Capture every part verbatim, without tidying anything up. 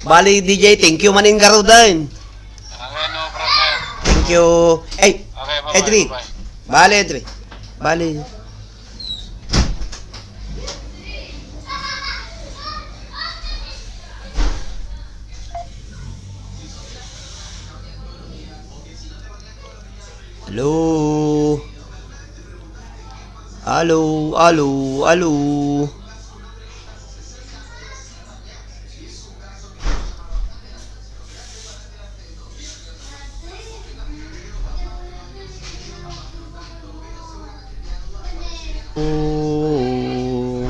Bali, D J, thank you manen garuden. Okay, no problem. Thank you. Ay, okay, bye-bye, Edric. Bye-bye. Bali, Edric. Bali. Hello? Hello, hello, hello? Oh.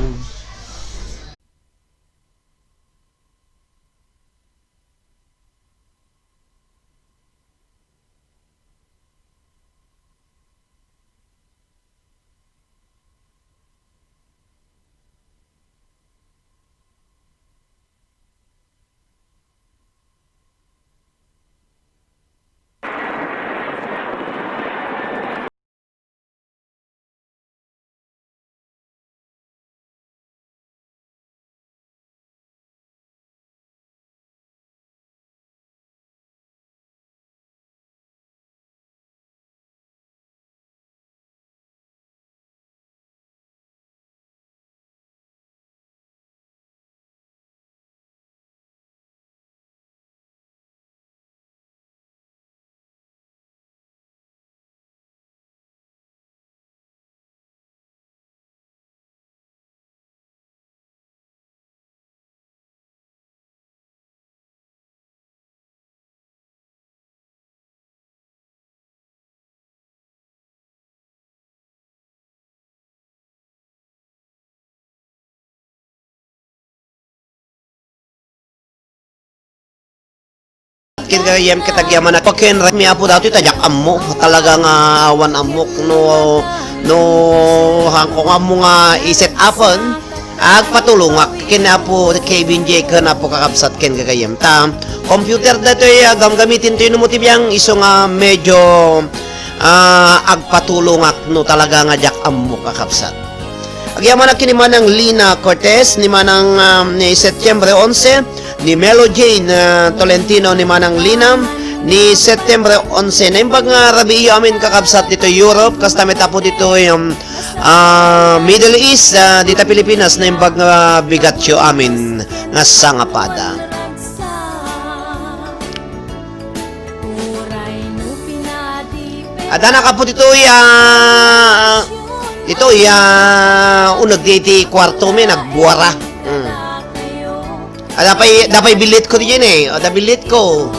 Ken gayam ket agyamanak ken mi Apo datoy ta diak ammo. Talaga nga awan ammok no, no haanko nga ammo nga i-set upen. Agpatulongak ken Apo Kevin J ken Apo kakabsat ken gagayem. Ta computer datoy a gamgamitin toy no mo ti biang isu nga medyo, ah, agpatulongak no talaga nga diak ammo kakabsat. Agyamanak ken ni Manang Lina Cortez, ni Manang, ah, ni Setyembre onse, ni Melo Jane, ah, Tolentino, ni Manang Lina, ni Setyembre onse. Naimbag nga rabiiyo amin kakabsat ditoy Europe, kasta met Apo ditoy, um, ah, Middle East, ah, dita Pilipinas, naimbag nga bigatyo amin nga sangapada. Adda nakapu ditoy, ah, ditoy, ah, uneg ti, ti kuarto mi, nagbuara. Mm. Ah, dapay, dapay billit ko diyan eh. O, da billit ko.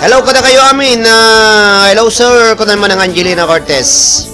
Hello, kada kayo amin. Ah, hello, sir. Kunan man ang Angelina Cortez.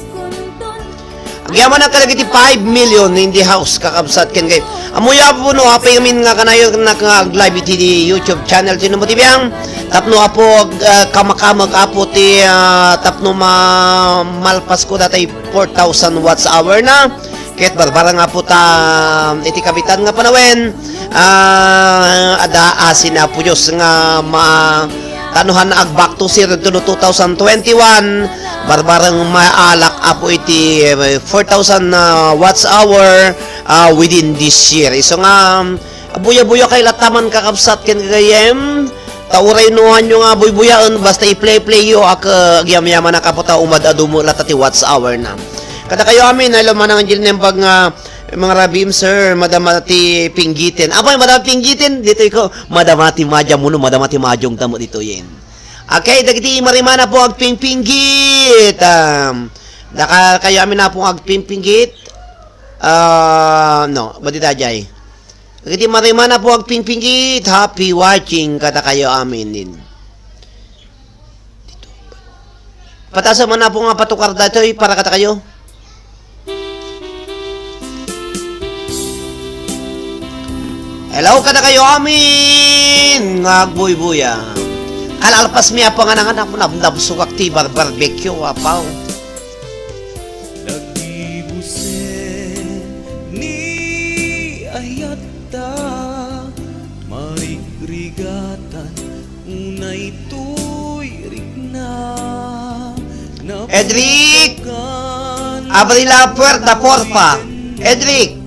Agyamanak kadagiti five million in the house, kakabsat, ken kay. Ammoyo, Apo, no, apay amin nga kanayon nga ag-live iti YouTube channel ti Numo T V ang tapno, Apo, ag-, ah, kamakamek, Apo, ti, ah, tapno ma-, malpas ko datay four thousand watts hour na. Ket barbareng, Apo, ta iti kabitan nga panawen, ah, adda asin, Apo Dios, nga ma-, Tano han ag-back to zero ditoy no two thousand twenty-one, barbareng maalak, Apo, iti, eh, four thousand, ah, watts hour, ah, within this year. Isu nga, um, buya-buya kay latta man, kakabsat ken gagayem. Ta uray no hanyo nga buybuyaen, basta i-play-play yo, ak-, agyamyamanak, Apo, ta umad-adu met latta ti watts hour na. Kada kayo amin, ay laman ang Angel Nembag nga, mga rabim, sir, madama ti pinggiten. Apay, madama pinggiten? Ditoy ko, madama ti maja muno, madama ti majong tamo ditoyen. Okay, dagiti marimana po agpingpinggit. Um, daka kayo amin na po agpingpinggit. Ah, no, ba di tajay? Dagiti marimana po agpingpinggit. Happy watching kada kayo amin din. Pataas man na po nga patukar datoy para kada kayo. Hello, kada kayo amin nga agbuybuya. Kalalpas mi a panganangan, apo, nabnabsogak ti bar-, barbecue, apaw. Nagdibusen ni ayatta, marigrigatan, unay toy rikna. Edric! Abri la puerta, porfa. Edric!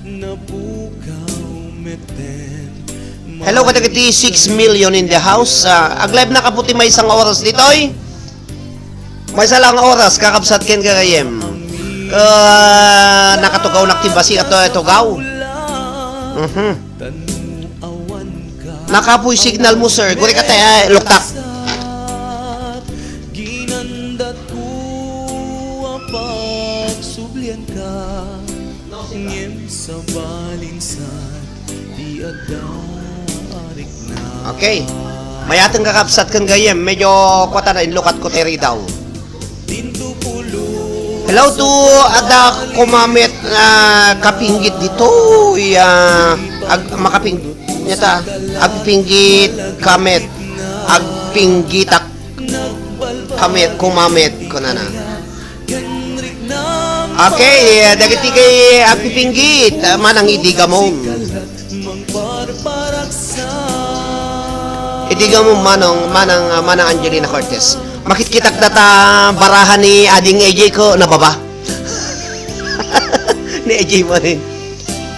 Napukaw meten, Hello, kadagiti six million in the house. Ah, ag-live na kaputi maysa nga oras ditoy. Maysa lang nga oras, kakabsat ken gagayem. Ah, nakatugaw nak ti basi ato, eh, tugaw. Mhm. Nakapoy signal mo, sir. Guri ka tayo, eh, luktak. Ginandat ko a pagsublian ka, ngem sa balinsad, di adda arikna. Okay. Mayateng kakabsat ken gayem, medyo kuwatan na inlukat ko ti ridaw. Hello to adda kumamet, ah, kapinggit ditoy, ah, ag-, makaping-, nyata, agpinggit kamet, agpinggitak kamet, kumamet, kunana. Okay, eh, dagiti kay agpipinggit, ah, manang idi gamon. Idi gamon manong, manang, ah, manang Angelina Cortez. Makitkitak data baraha ni Ading A J ko, nababa. Ni A J mo rin.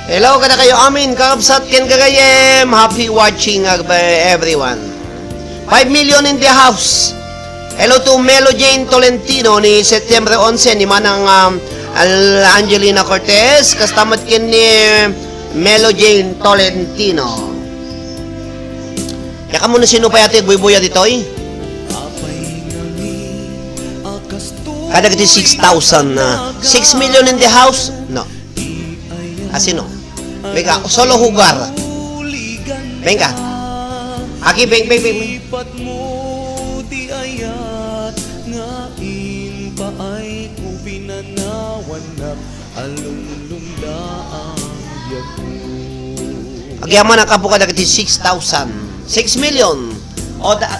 Hello, kada kayo amin, kakabsat ken gagayem. Happy watching, uh, everyone. Five million in the house. Hello to Melo Jane Tolentino ni September onse ni Manang, um, Al-, Angelina Cortez. Kasta met ken ni Melo Jane Tolentino. Kaya kamo na sino pa yati buybuya ditoy? Kadagiti six thousand na. Six million in the house? No. Asino? Mega, solo hugar. Venga. Aki, beng, beng, beng, beng. Agyaman ang kapuka dagiti six thousand. Six million. O, da,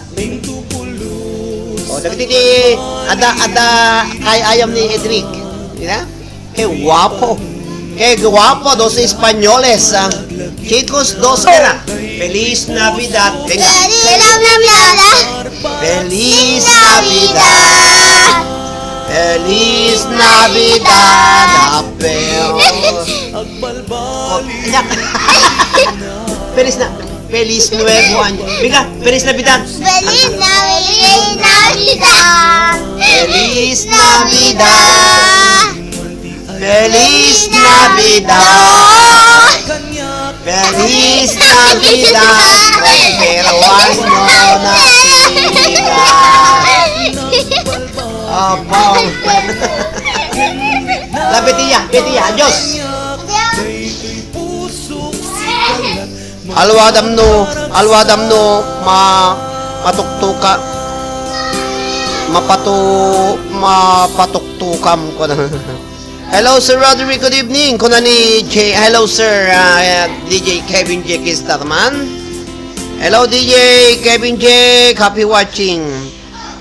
o, dagiti, ada, ada, kay ayam ni Edric. Ina? Qué guapo. Qué guapo, dos españoles, ah. Chicos, dos era. Feliz Navidad. Venga. Feliz Navidad. Feliz Navidad. Feliz Navidad. Feliz Na-, Feliz Nuevo Año. Venga, Feliz Navidad. Feliz Navidad. Feliz Navidad. Feliz Navidad. Feliz Navidad. Prospero año na sira. Apo. La Betia, Betia, adios. Alwadam no, alwadam no, ma-, matuktuka-, mapatu-, mapatuktukam ko na. Hello, Sir Roderick. Good evening. Kuna ni J-, hello, Sir, ah, D J Kevin J. Kisterman. Hello, D J Kevin J. Happy watching.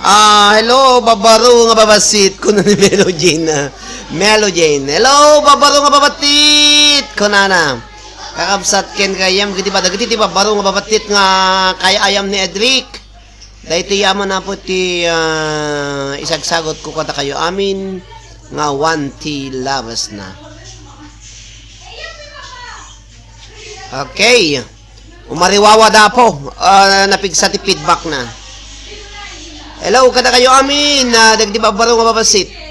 Ah, hello, babaro nga babasit. Kuna ni Melo Jane, ah. Melo Jane. Hello, babaro nga babatit. Kunana. Kakabsat ken gayam, kiti ba, dagiti ti babaro nga babatit nga kay ayam ni Edric. Daytoy aman apo ti, ah, isagsagot ko kada kayo amin nga one ti labas na. Okay. Umariwawa da po. Ah, napigsa ti feedback na. Hello, kada kayo amin. Ah, dagdi babaro nga babasit.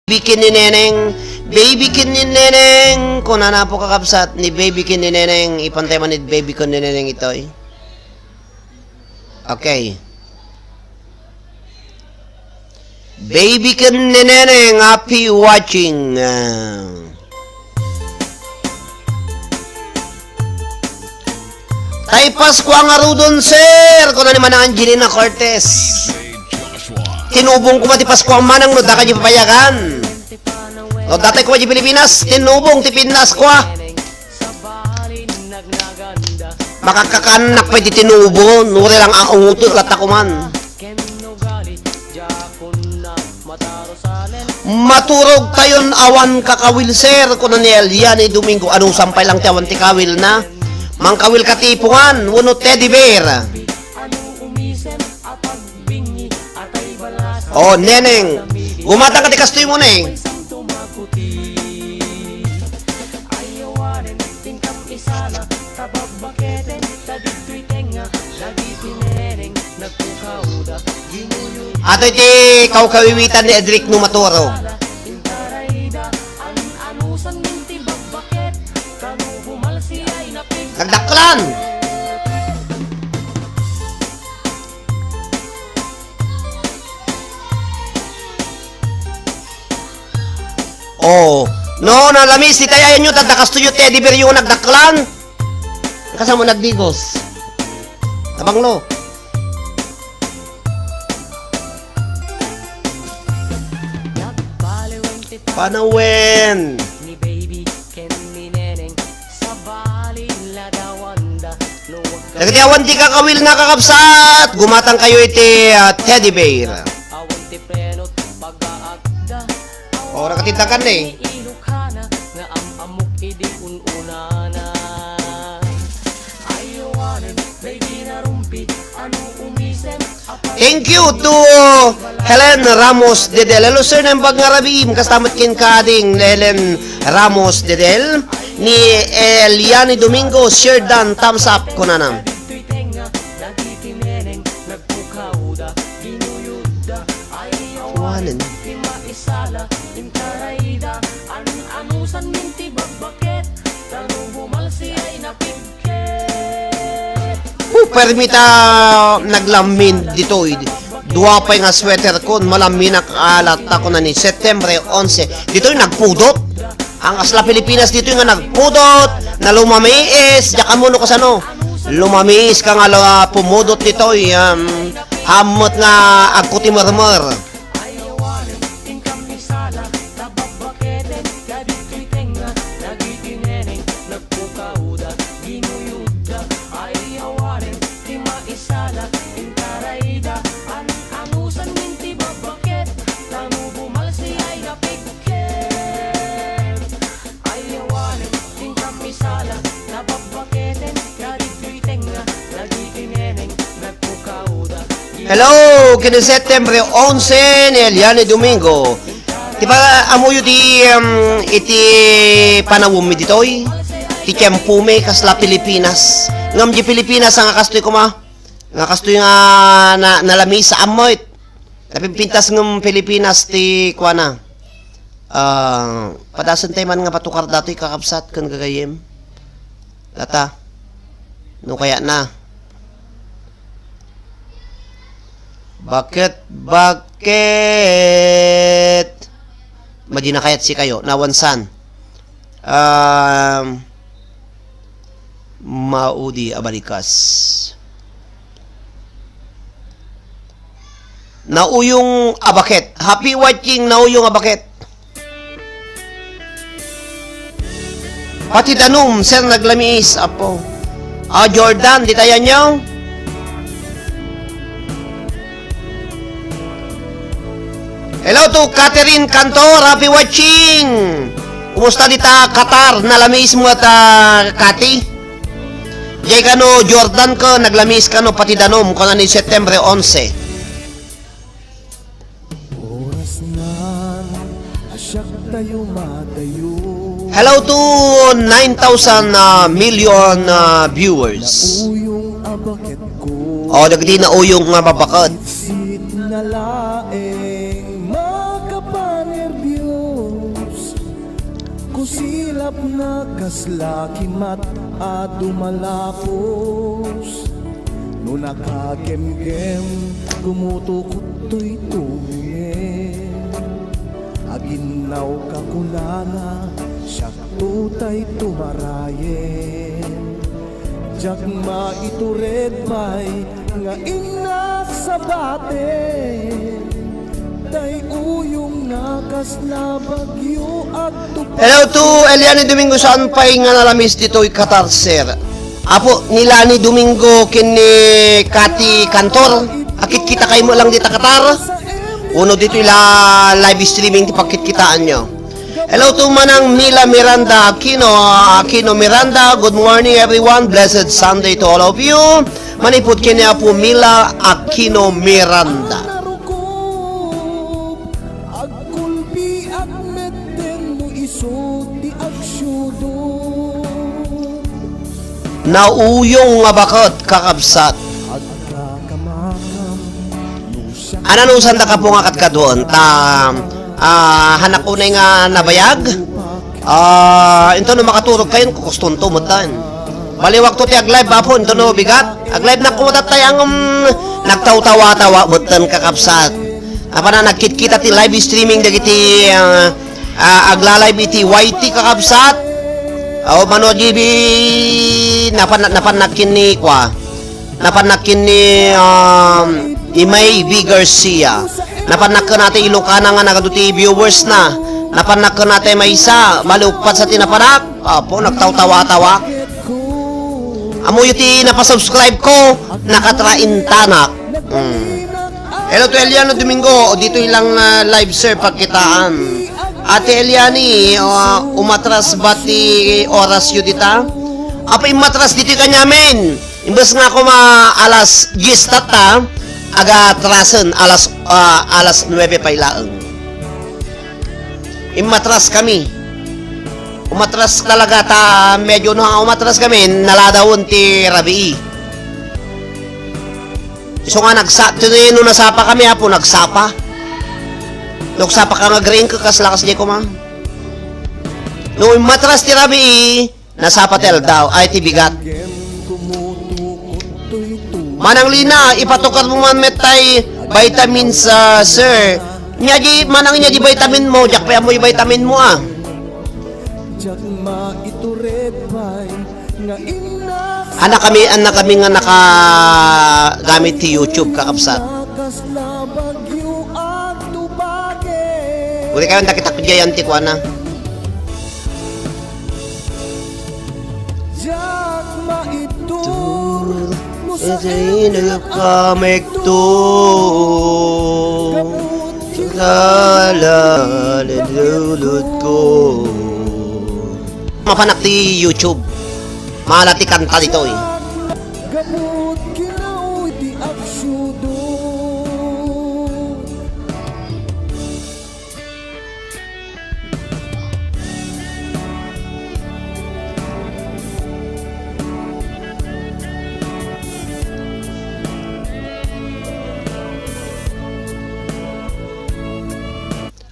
Baby ken ni Neneng. Baby ken ni Neneng. Kunana po, kakabsat, ni Baby ken ni Neneng. Ipantay man ni Baby ken ni Neneng itoy. Okay. Baby ken ni Neneng, happy watching. Ah. Tay Paskua ngaruden, sir, kuna ni Manang Angelina Cortez. Tinubong koma ti Paskua, Manang, no daka di papayagan. No datay koma di Pilipinas, tinubong ti Paskua. Makakakanak pay ti tinubong, no, uray lang ang ungutot, latta koman. Maturog tayon awan kakawil, sir, kuna ni Eliane Domingo. Anusan pay lang ti awan ti kawilna? Mangkawil ka ti ipungan wenno teddy bear. Oh, Neneng. Gumatang ka ti kastoy mo, Neng. Ato iti kawkawiwitan ni Edric Numatoro. Nagdakkelan! Oh, no, nalamis ti tayayan yo, tadda kastoy yo, teddy bear yo, nagdakkelan. Kasano nagdigos? Abanglo. Panawen. Dagiti awan ti kakawilna, kakabsat, gumatang kayo iti, ah, teddy bear. O, nakatitakan ni. Thank you to Helen Ramos Dedel. Hello, sir, naimbag nga rabiim. Kasta met ken kading Helen Ramos Dedel. Ni Eliane Domingo, share dan, thumbs up, kunana. Awanen. Hu, permi ta naglammin ditoy. Dua pay nga sweater kon malaminak a latta, kuna ni Setyembre onse. Ditoy nagpudot. Ang asla Pilipinas ditoy nga nagpudot, nalumamiis, diak ammo no kasano. Lumamiis ka nga la-, pumudot ditoy, um, hammet nga agkutimermer. Hello, ken ni Setyembre onse ni Eliane Domingo. Ti pa, ammoyo ti, um, iti panawemmi ditoy? Ti tiempomi kasla Pilipinas. Ngem di Pilipinas nga kastoy koma. Nga kastoy nga na-, nalamiis, ammoyo. Napimpintas ngem Pilipinas ti kuana. Ah, padasen tay man nga patukar datoy, kakabsat ken gagayyem. Data. No kayatna. Bakit, bakit? Madi na kayat sikayo, nawansan. Um, maudi a balikas. Nauyong a baket. Happy watching, Nauyong a baket. Pati danum, sir, naglamiis, apo. Ah, Jordan, di tayo nyo? Hello to Catherine Cantor, happy watching. Kumusta dita Qatar? Nalamiis mo at, ah, Cathy? Jay kano, Jordan ko, naglamiis kano, pati danum, kuna ni Setyembre onse. Oras na, asyak tayo matayo. Hello to nine thousand, ah, million, ah, viewers. Nauyong a baket ko. Oh, dagiti nauyong nga babaket. Sit na laeng makapanerbio. Ilapna kasla kimat a dumalapos. No nakaggemgem, gumutukot toy tumen. Aginnaw ka kunana, siak tutay tumarayen. Diak maitured pay nga innak sabaten. Tay uyong nga kasla bagyo agtupa. Hello to Eliane Domingo, saan pay nga nalamis ditoy Qatar, sir? Apo, ni Lani Domingo ken ni Cathy Cantor, akitkita kaymo lang dita Qatar. Uno ditoy la live streaming ti pagkitkitaanyo. Hello to Manang Mila Miranda Aquino, Aquino Miranda. Good morning, everyone. Blessed Sunday to all of you. Manipud ken ni Apo Mila Aquino Miranda. Agkulpi, agmetten no isut ti agsiudot. Nauyong nga baket, kakabsat. Agkakamakam no siak. Ananusan da kapo nga kadkaduan ta, ah, hanak unay nga nabayag. Ah, into no makaturog kayon, kukustonto metten. Baliwakto ti ag-live, Apo, into no bigat. Ag-live na ko tattay ang, um, nagtawtawa-tawa metten, kakabsat. Apana nagkitkita ti live streaming dagiti, ah, ah, agla-live iti Y T, kakabsat. Aw, Mano G B, napan-, napannak ken ni kua. Napannak ken ni, um, Imay B Garcia. Napannak ken nati Ilocana nga nagadu ti viewers na. Napannak ken nati maysa, bali uppat sa ti napanak. Apo, nagtawtawa-tawa. Ammoyo ti napasubscribe ko, nakatraintanak. Mm. Hello to Eliano Domingo, ditoy lang, ah, live, sir, pagkitaan. Ate Eliani, ah, umatras ba ti orasyo dita? Apo, immatras ditoy kaniamin. Imbes nga kuma alas dies tatta, agatrasen, alas, ah, alas nuebe pay laeng. Immatras kami. Umatras talaga ta medyo no nga umatras kami, naladawen ti rabii. Isu nga nagsa-, ti no nasapa kami, Apo, nagsapa. Nagsapa ka nga green ka, kas lakas di ko, ma'am. No immatras ti rabii, nasapa ti aldaw, ay ti bigat. Manang Lina, ipatukar mo man met tay vitamins, ah, sir. Nya di, manang nya di vitamin mo, diak pay ammo vitamin mo, ah. Anak kami, anak kami nga nakagamit ti YouTube, kakabsat. Uli kayo, nakita ko diyan ti kuana. Diak maitur no saan ka mekto. Sala, lulutko. Mapanak ti YouTube. Maala ti kanta ditoy. Gaput kinaw ti aksyodo.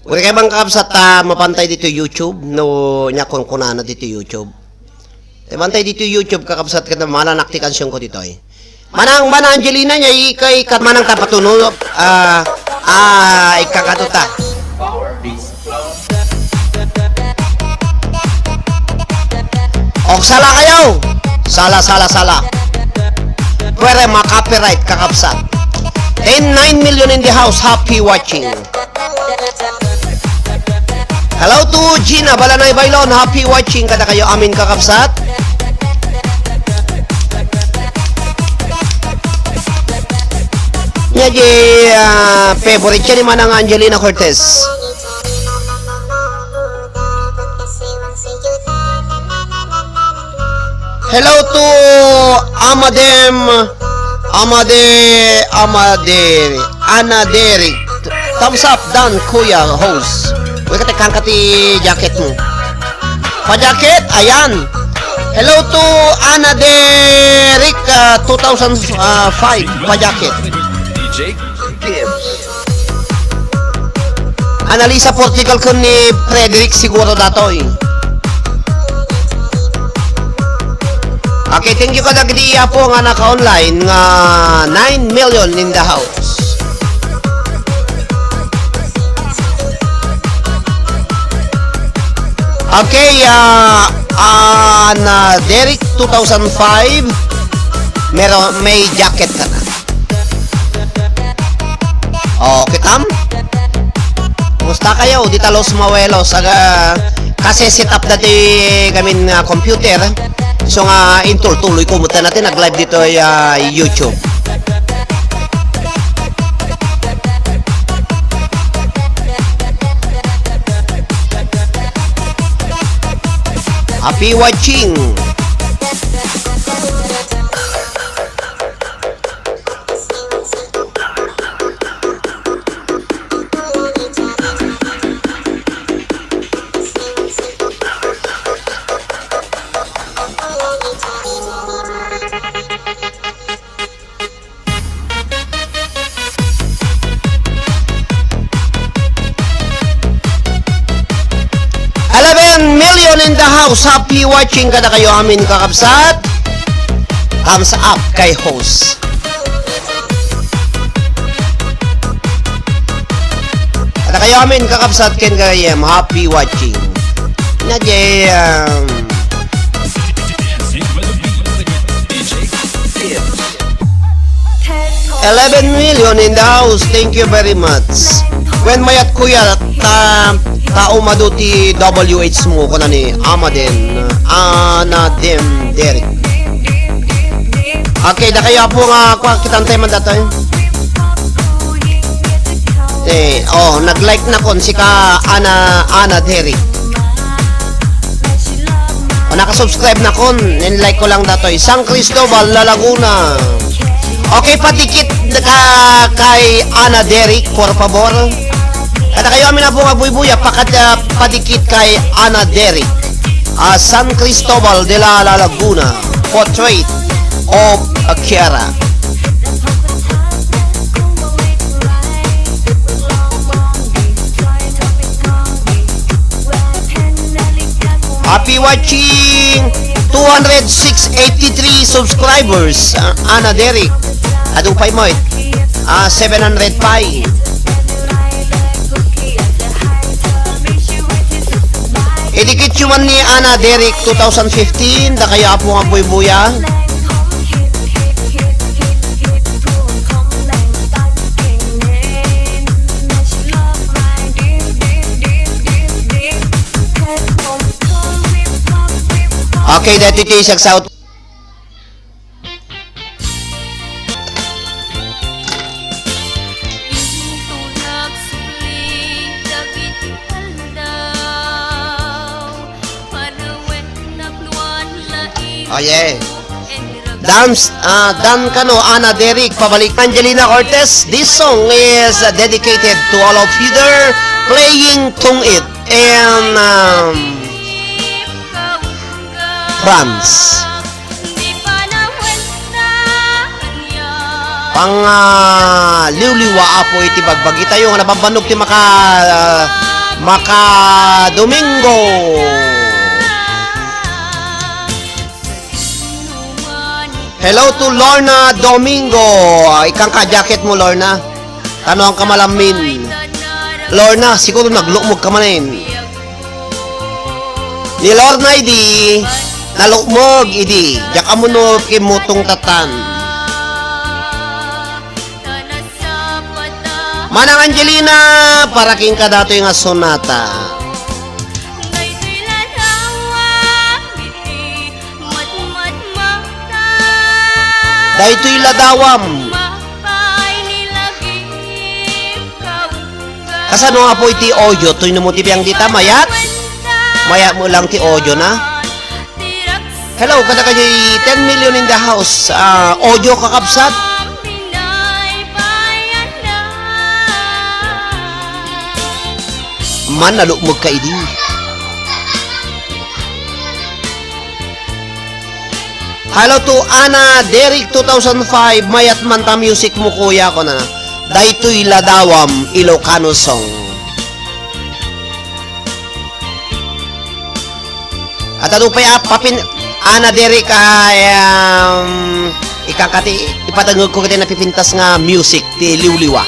Uri kay bang kakabsat ta mapantay dito YouTube, no, nya kunkunana dito YouTube. Te, bantay dito YouTube, kakabsat, ket maalanak ti kansion ko ditoy. Manang, Manang Angelina, nya ikay kat manang tapatuno, ah, ah, ikakatuta. Og sala kayo! Sala, sala, sala. Pwede ma-copyright, kakabsat. Ten, nine million in the house, happy watching. Hello to Gina Balanay Bailon. Happy watching kadakayo amin, kakabsat. Nya di, ah, favorite siya ni Manang Angelina Cortez. Hello to Amadem, Amade, Amade, Anaderic. Thumbs up, done, Kuya Host. Uy, katekang ka ti jacket mo. Pa-jacket, ayan. Hello to Anaderic, ah, two thousand five, pa-jacket. Analisa Portugal ken ni Frederick siguro datoy. Okay, thank you kadagiti apo nga naka-online nga nine million in the house. Okay, ah, ah, na Derek two thousand five, meron, may jacket ka na. Oh, kitam? Kumusta kayo? Dita Los Mawelos. Aga, kasi set up dati gamin nga computer. So nga, intultuloy ko, muta natin, nag-live dito, ah, YouTube. Happy watching! Eleven million in the house. Happy watching kada kayo amin, kakabsat. Thumbs up kay host. Kada kayo amin, kakabsat, ken kayem. Happy watching. Nadya, um, Eleven million in the house. Thank you very much. Wen mayat kuya, ta, ta umadu ti W H mo, kuna ni Amaden, Ana Dem Derek. Okay, da kayo po nga, kwa, kitantay man datoy. Eh, oh, nag-like na kon si ka Ana, Ana Derek. O, nakasubscribe na kon, in-like ko lang datoy. San Cristobal, La Laguna. Okay, padikit ka kay Ana Derek, por favor. Kada kayo amin na po nga buybuya, pakat, ah, padikit kay Ana Derek. Ah, San Cristobal de la, La Laguna. Portrait of Kiara. Happy watching! Two hundred six eighty-three subscribers. Ah, Ana Derek. Adu pay mo, eh. Ah, seven hundred pay. Idikit yu man ni Ana Derek two thousand fifteen, da kayo apo nga buybuya. Okay, dati ti siya South. Oh, yeah. Dance, ah, Dan kano, Ana Derek, pabalik. Angelina Cortez, this song is dedicated to all of you there playing tungit in, um, France. Pang, ah, liwliwa, apo, iti bagbagi tayo nga nabanbannog ti maka, ah, maka Domingo. Hello to Lorna Domingo. Ikkan ka jacket mo, Lorna. Tano ang kamalamin. Lorna, siguro naglukmog ka manen. Ni Lorna idi, nalukmog idi. Diak ammo no kimmutong tatan. Manang Angelina, para kenka datoy nga sonata. Daytoy ladawam. Kasano nga po iti audio? Toy no mo ti biang dita, mayat? Mayat mo lang ti audio na. Hello, kada kadi ten million in the house. Ah, audio kakabsat. Man, nalukmog ka idi. Hello to Ana Derek two thousand five, mayat man ta music mo, kuya, ko na. Daytoy ladawam, Ilocano song. At ano pa ya, papin-, Ana Derek, ay, um, ikan kadi, ipatengngeg ko kadi napipintas nga music ti liwliwa.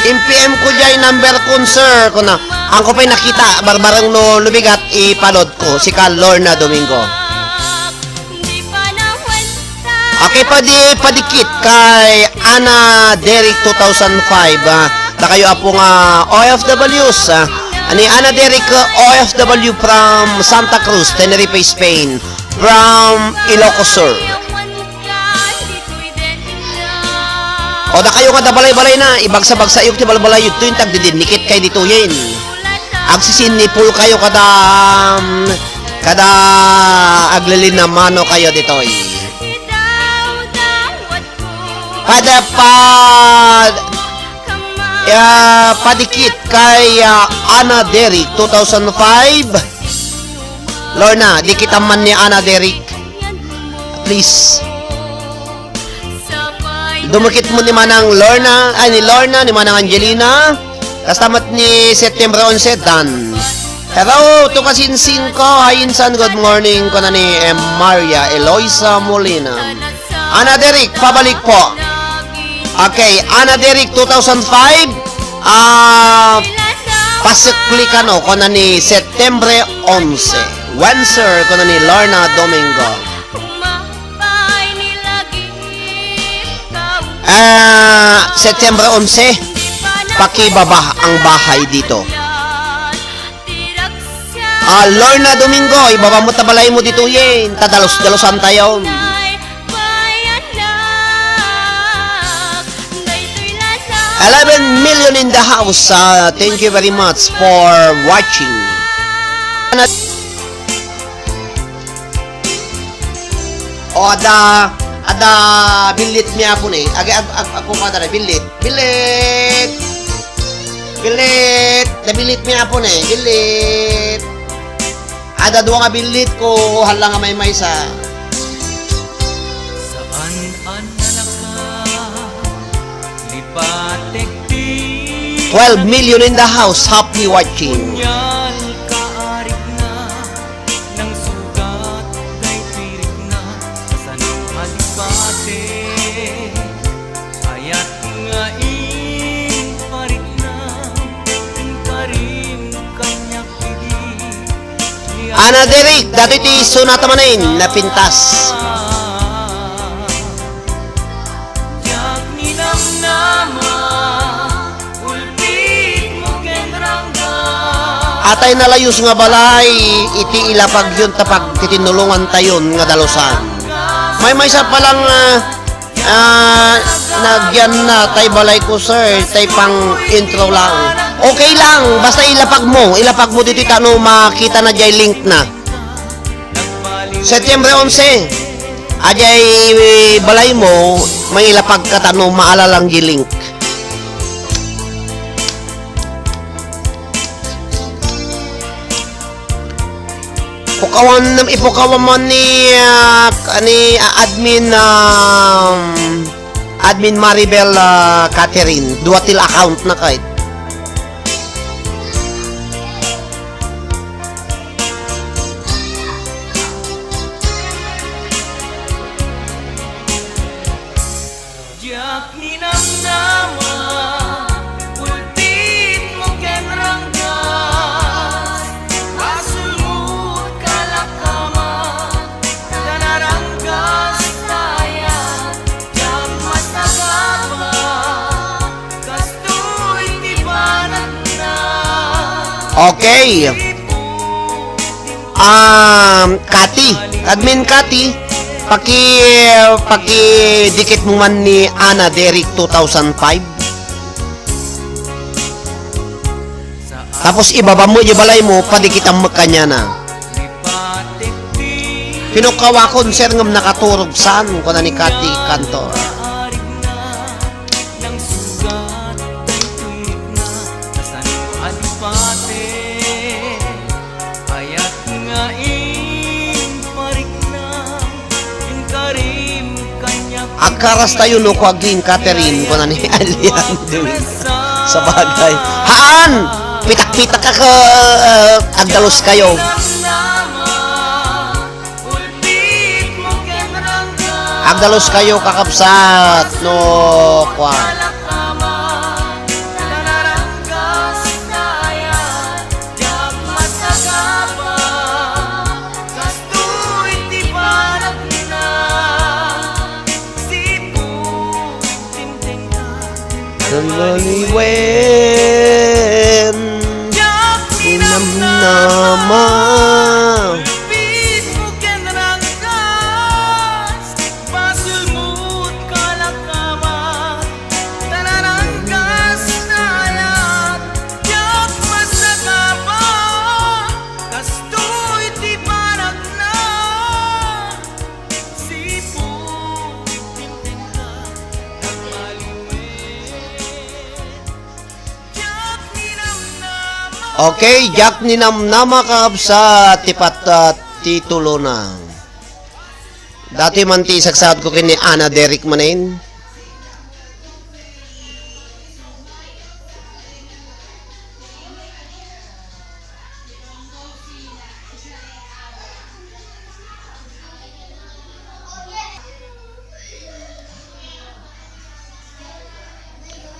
In P M ko jay number kun, sir, kuna. Angko pay nakita, barbareng no lubigat, ipalod ko. Sika, Lorna Domingo. Okay, padi, padikit kay Ana Derek two thousand five, ah, dakayo apo nga O F Ws, ah, ni Ana Derek, ah, O F W from Santa Cruz, Tenerife, Spain, from Ilocos Sur. O dakayo nga da balay-balay na, ibagsa-bagsa yok ti balbalay yudto yung tagdidinnikit kay ditoyen. Agsisinipul kayo kada, kada aglilinamano kayo ditoy. Pada pa, ya, padikit kay, ah, Ana Derek two thousand five. Lorna, dikitan man ni Ana Derek. Please. Dumikit mo ni Manang Lorna, ay, ni Lorna, ni Manang Angelina. Kasta met ni September onse, Dan. Hello, to Kasinsin ko. Hi, insan, good morning, kuna ni, eh, Maria Eloisa Molina. Ana Derek, pabalik po. Okay, Ana Derek two thousand five. Ah, pasiklikan o, kuna ni September onse. When, sir, kuna ni Lorna Domingo. Ah, September onse, pakibaba ang bahay dito. Ah, Lorna Domingo, ibaba mo ta balay mo ditoyen, ta dalos-dalosan tayo. Eleven million in the house. Ah, thank you very much for watching. O, ada, ada, billit mi apo ni. Agi, ag, ag, ag, kumada na, billit. Billit! Billit! Nabillit mi apo ni, billit! Ada dua nga billit ko, hala nga maymaysa. Saan a nalaka, lipatek ti Twelve million in the house, happy watching. Kunyal ka arikna, nang sugat daytoy rikna, kasano a lipate, ayat nga imparikna, inkarim kaniak idi. Ana Derek, datoy ti sunata manen, napintas. Diak ninamnama, ulpitmo ken ranggas. Atay nalayus nga balay iti ilapagyon ta pagtitinnulongantayon nga dalusan. Maymaysa pa lang, ah, ah, nagyan na tay balay ko, sir, tay pang-intro lang. Okay lang, basta ilapag mo, ilapag mo ditoy ta no makita na jay link na. Septiembre onse, ajay balay mo, mailapag ka ta no maala lang di link. Pukawan, ipukawan mo ni, ah, ni, ah, admin, um, admin Maribel, ah, Catherine. Dua ti la account na kay. Diak ninamnama, ultitmo ken ranggas, basolmo kalakama, ta naranggas ta aya, diak masagaba, kastoy ti banagna. Okay. Um, Kati, Admin Kati, paki-, pakidikit mo man ni Ana Derek two thousand five. Tapos ibaba mo, ibalay mo, padikitan mo kanya na. Pinukawakon, sir, ngem nakaturog saan, kuna ni Kati Cantor. Ayat nga imparikna, inkarim kaniak. Agkaras tayo no ko aging Catherine, kuna ni Alian Duin. Sabagay. Haan! Pitak-pitak ka, agdalus kayo. Agdalus kayo, kakabsat, no, kwan. Kastoy ti panagna, Cebu, timtengka. Naliwen, diak ninamnama. Pitmo ken ranggas, basolmo ti kalakama. Tanaranggas na ayat, diak masagaba. Kastoy ti panagna, Cebu, timtengka, nagmaliwen. Diak ninamnama. Okay, diak ninamnama, kakabsat, ti pat-, ah, titulona. Datoy man ti isagsaod ko ken ni Ana Derek manen.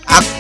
Ak-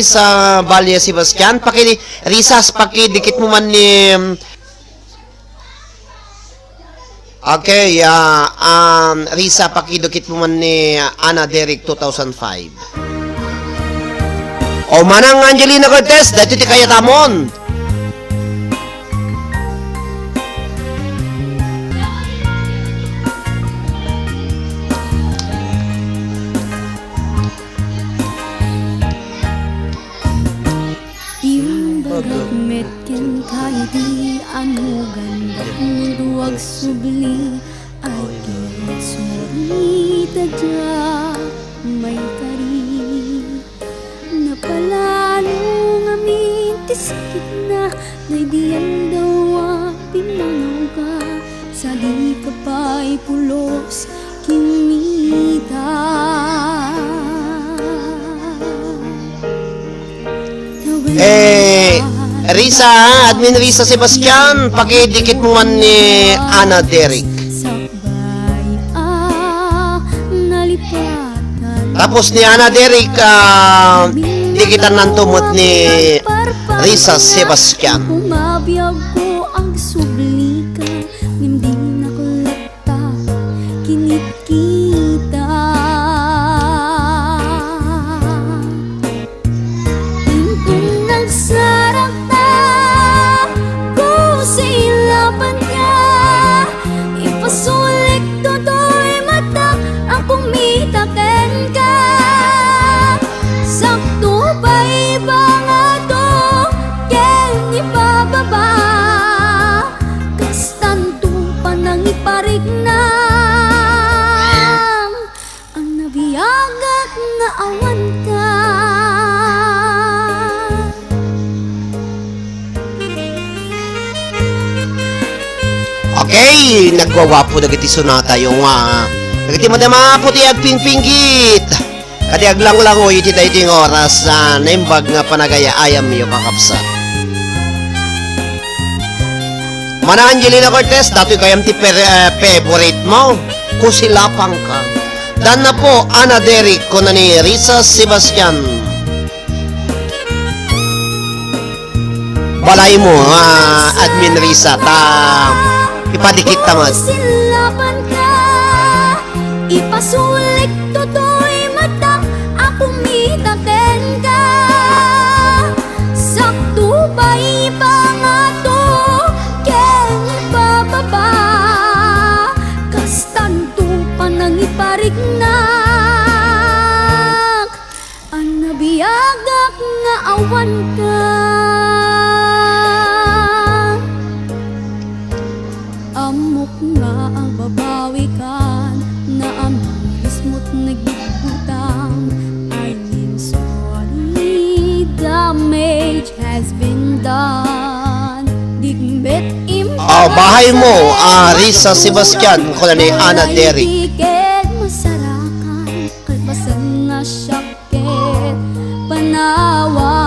Risa Valle Sebastian, paki-, Risa, pakidikit mo man ni, okay, ah, um, Risa, pakidikit mo man ni Ana Derek two thousand five. O manang Angelina Cortez, daytoy ti kayatamon. Imbagak met kenka idi anugan, dakmudo agsubli, ay ket suarita diak maikari. Napalalo ngamin ti sakitna, daydi aldaw a pimmangawka, sadika pay pulos kinita. Eh, Risa, ha? Admin Risa Sebastian, pakidikit mo man ni Ana Derek. Tapos ni Ana Derek, ah, dikitan nanto met ni Risa Sebastian. Kumabiag ko agsubli ka, ngem di naklat ta kinitkita. Inton nagsarakta, kusilapanka, ipasulik totoy matak a kumita kenka. Sakto pay ipangato ken ipababa. Kastanto panangipariknam, a nabiagak nga awanka. Okay, nagwawapo dagiti sonatayo nga dagiti madama pay ti agpingpinggit. Kadi aglanglangoy iti daytoy nga oras a naimbag nga panagay-ayamyo, kakabsat. Mana Angelina Cortez, datoy gayam ti per-, eh, favorite mo. Kusilapanka. Danna po, Ana Derek, kuna ni Risa Sebastian. Balay mo, ah, Admin Risa, ta ipadikit ta man. Silapan ka, ipasulik totoy matak a kumita kenka. Sakto pay ipangato ken ipababa, kastanto panangipariknak. A nabiagak nga awanka. Ammok nga agbabawikan, naamirismo't nagigbutang. I am sorry, damage has been done. Di met im- Ah, bahay mo, ah, Risa Sebastian, kuna ni Ana Derek. Di ket masarakan, kalpasan nga siak ket panawam.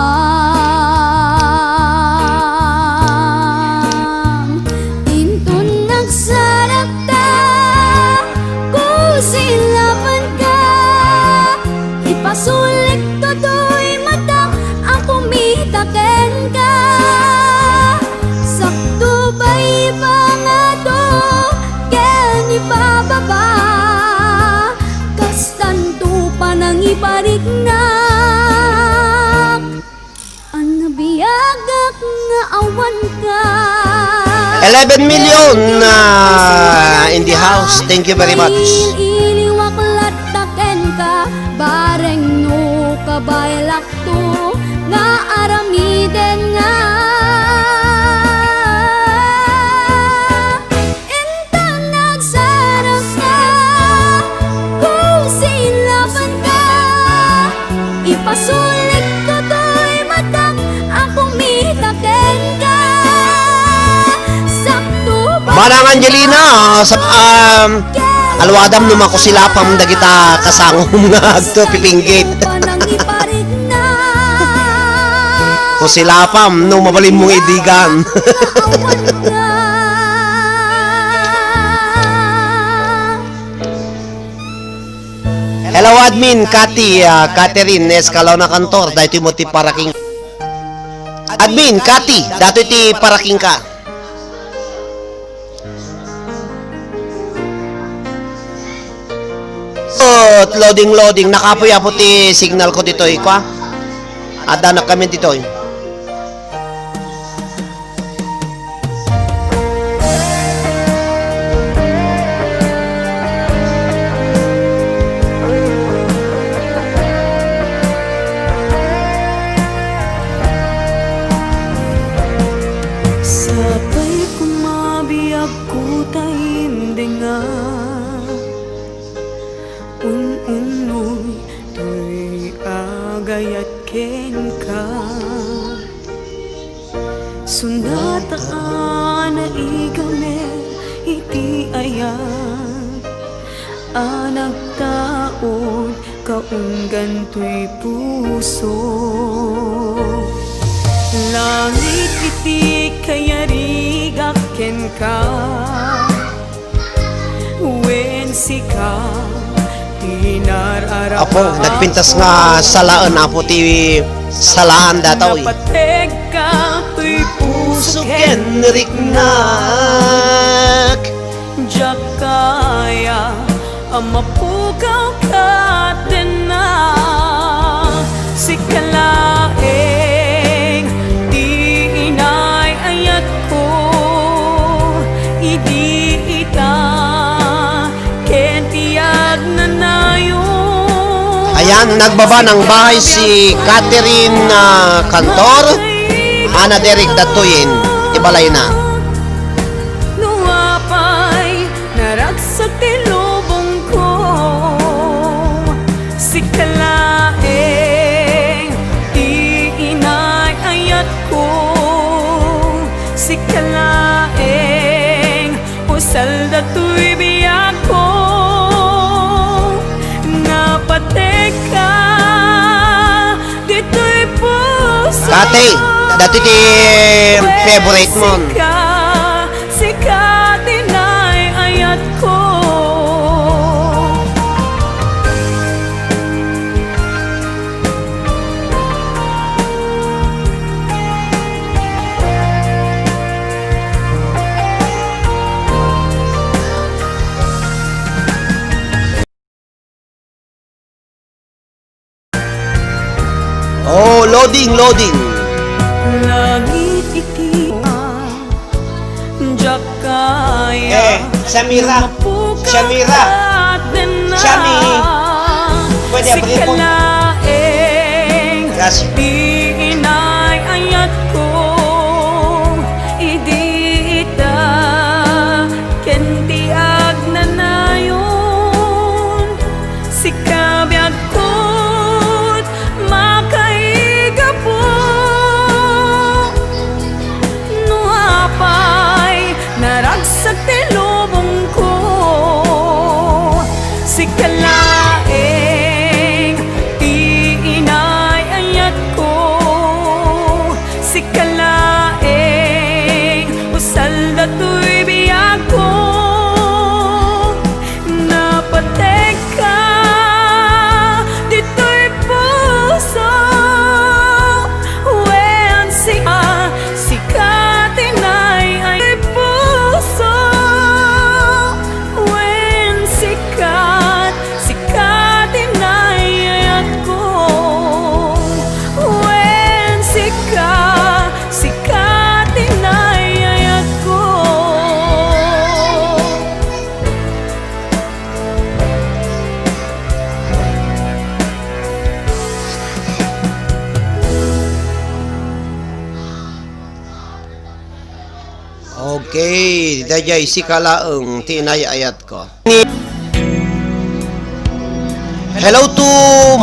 Inton nagsarakta, kusilapanka, ipasulik totoy matak a kumita kenka. Sakto pay ipangato ken ipababa, kastanto panangipariknak. A nabiagak nga awanka. Eleven million, ah, in the house. Thank you very much. Iliwak latta kenka, bareng no kabaelak to nga aramiden nga. Inton nagsarakta, kusilapanka, ipasulik totoy matak a kumita kenka. Sakto ba? Manang Angelina, sa, um, aluadam no makusilapam dagita kasangom nga agto pipinggit. Kusilapam no mabalinmo nga idigan. Hello, Admin Cathy, ah, Catherine Escalona Cantor, daytoy mo ti paraking. Admin Cathy, daytoy ti paraking ka. Oh, loading, loading. Nakapoy-apo ti signal ko ditoy, kwa. Adda na kami ditoy. Sapay koma biagko ta indinga, un-unnoy toy agayat kenka. Sunata a naigamer iti ayat a nagtaud kaunggan toy puso. Langit iti kayarigak kenka. Wen sika ti nar-arabak. Apo, nagpintas nga salaen, Apo, ti salaan dataw. Napategka toy puso ken riknak. Diak kaya a mapukaw ket dennak. Sika laeng ti inay-ayatko idi ita ken ti agnanayon. Ayan, nagbaba ng bahay si Catherine, ah, Cantor. Ana Derek Datuyin, ti balayna. No apay, naragsak ti lubongko. Sika laeng ti inay-ayatko. Sika laeng usal datoy biagko. Napategka ditoy puso. Kati, dati ti favorite mo. Sika, sika ti inay-ayatko. Oh, loading, loading. Langit iti diak kaya. Eh, Samira. Samira. Sami. Pwede abri mo? Gracias. Di inay-ayatko, idi ita ken ti agnanayon. Sika biagko ti makaigapu. No apay, naragsak ti lubongko. Sika laeng ti inay-ayatko. Sika laeng usal datoy biagko. Napategka ditoy puso, wen sika, sika ti inay-ayatko. Puso, wen sika, sika ti inay-ayatko. Wen sika, sika ti inay-ayatko. Okay, daydiay sika laeng ti inay-ayatko. Hello to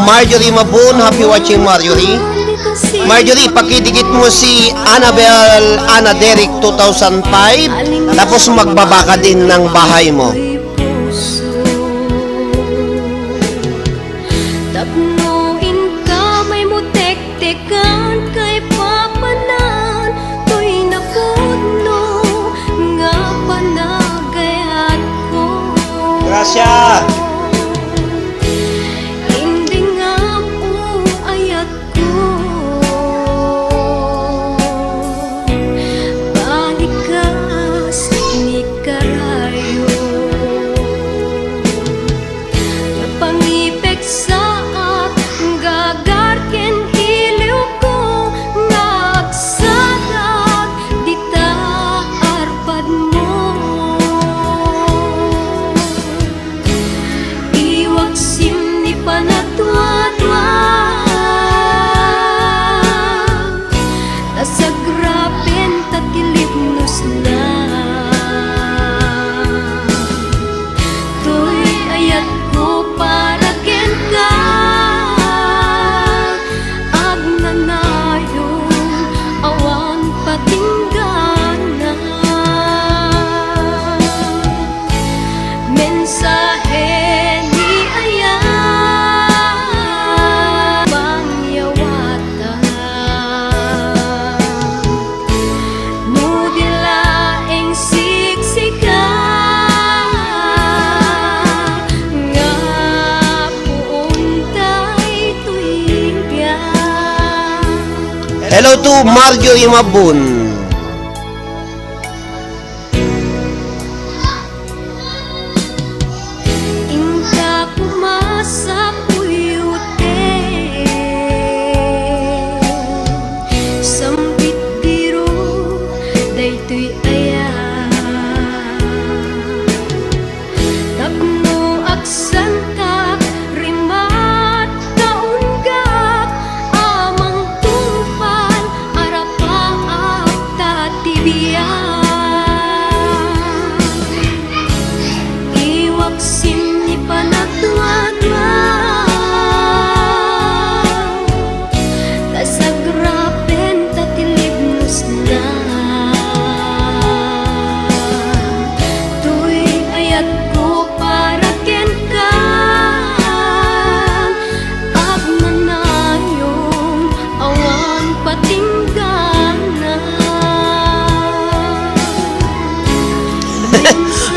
Marjorie Mabun. Happy watching, Marjorie. Marjorie, pakidikit mo si Annabel Ana Derek two thousand five. Tapos magbaba ka din ng bahay mo. Tapno inka maymo tektekan kay papanan toy napudno nga panagayatko. Gracias. Hello to Marjorie Mabun. Inka koma sa puyoten, sambit biro daytoy aya. Tapno agsanka, rimat, kaunggak a mangtungpal, arapaak ta ti biag. Iwak sin ni panagtuatua, ta sagrapen ta ti libnosna. Toy ayatko para kenka, agmanayong awan patinggana.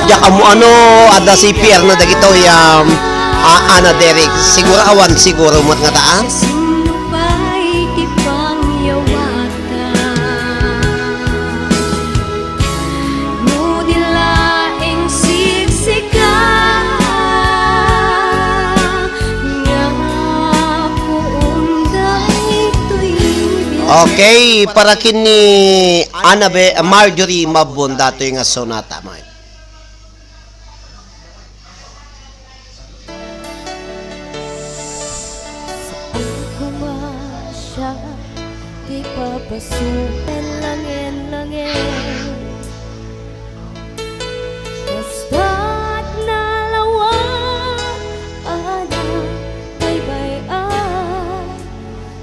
Diak ammo no adda si Pierre na dagitoy, um, a-, Ana Derek. Siguro awan, siguro met ngata, ah? Sino pa'y ti pangyawatan? No di laeng siksika, nga puon daytoy biag. Okay, para ken ni Anabe-, Marjorie Mabon, datoy nga sonata, mga Saan koma siak ti papasolen langen-langen. Basta't nalawa a nabaybay-an,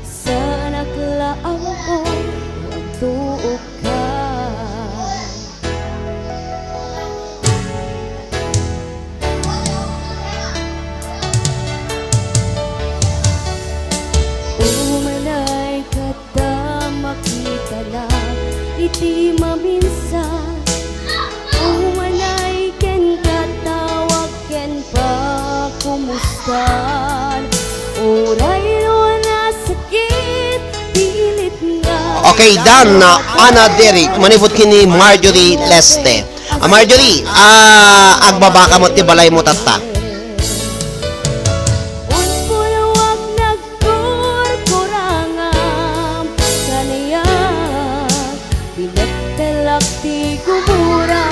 saanak la ammo no agtuokka. Umanay kadta makitanak iti maminsan. Umanay kenka tawag ken pakumustan. Uray no nasakit, pilit nga. Okay, done, uh, Ana Derek, manipud ken ni Marjorie Leste. Ah, Marjorie, ah, agbabaka met ti balaymo tatta. Umpulo ak nagkurkurangam, kaniak, pinettelak ti gumura,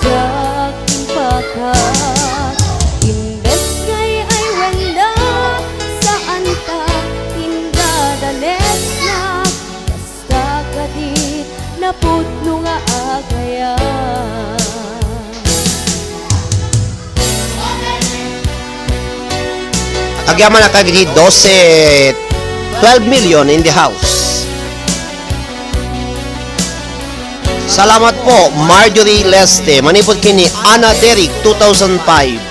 diak impakak. Imbes nga ay-aywenda, saantak indadanesnak. Basta kadit napudno nga agayam. Agyamanak kadagiti dose, twelve million in the house. Salamat po, Marjorie Leste, manipud ken ni Ana Derek, two thousand five.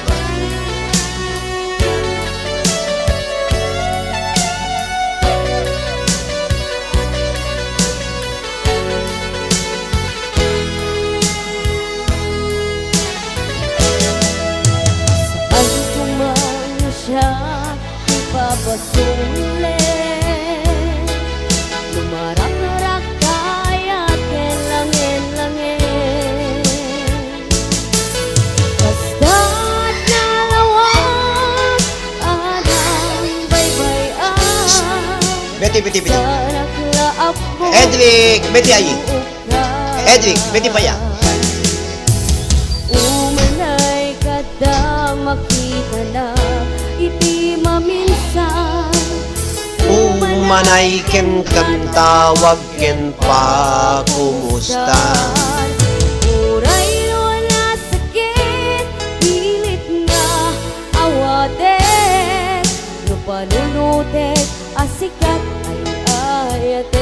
Saan koma siak ti papasolen, no marakrak kayat ken langen-langen. Basta't nalawa a nabaybay-an. Betty, Betty, Betty. Saanak la ammo Edric, Betty, ay. Edric, Betty paya. Umanay kadta makitanak iti maminsan. Umanay kenka tawag ken pakumustan. Uray no nasakit, pilit nga awatek, no panunotek a siak ay-ayatek.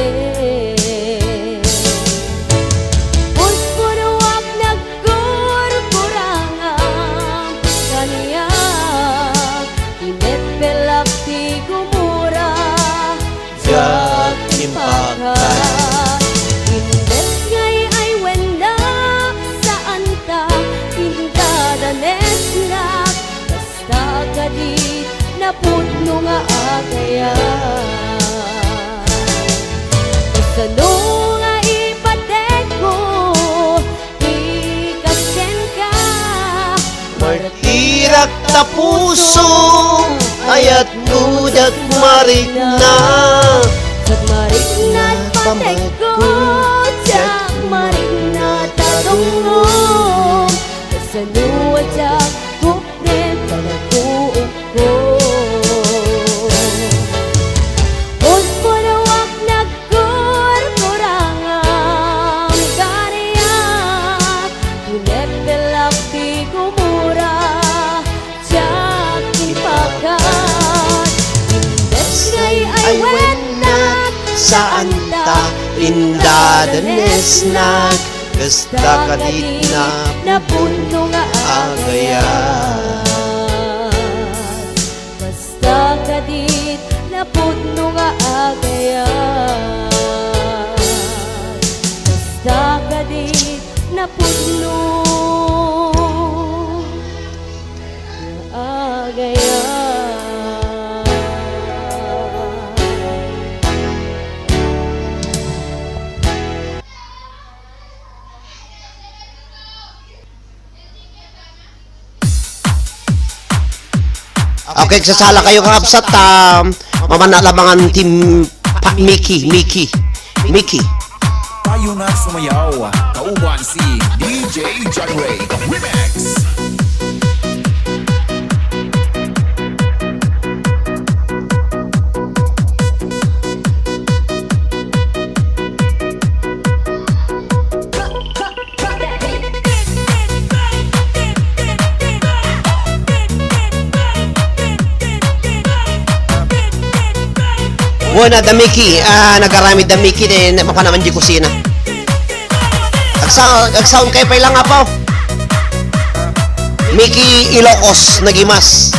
Pudpudno ak nagkurkurangam, kaniak, inebbelak ti gumura, diak impakak. Imbes nga ay-aywenda, saantak indadanesnak, basta kadit napudno nga agayam. Puso, ayatmo diak marikna. Diak marikna pamagko, diak marikna tadungom. Kasano a diak kupnem panaguongko. Unpudawak nagkurkurangam gariak, pinepelak ti gumura. Diak ipakat, imbes nga ay-aywennak, saanta indadanesnak, kasta kadit napudno nga agayat. Kasta kadit napudno nga agayat. Kasta kadit napudno. Agayat. Okay, sasala kayo, kakabsat, ta mamana labangan ti Pa-, Mickey, Mickey, Mickey. Tayo na sumayaw, kauban si D J John Ray Remix. Buena da Mickey, ah, nagaramid da Mickey, di mapan naman di kusina. Agsa-, agsaon kayo pa ilang apaw. Mickey Ilocos, nagimas.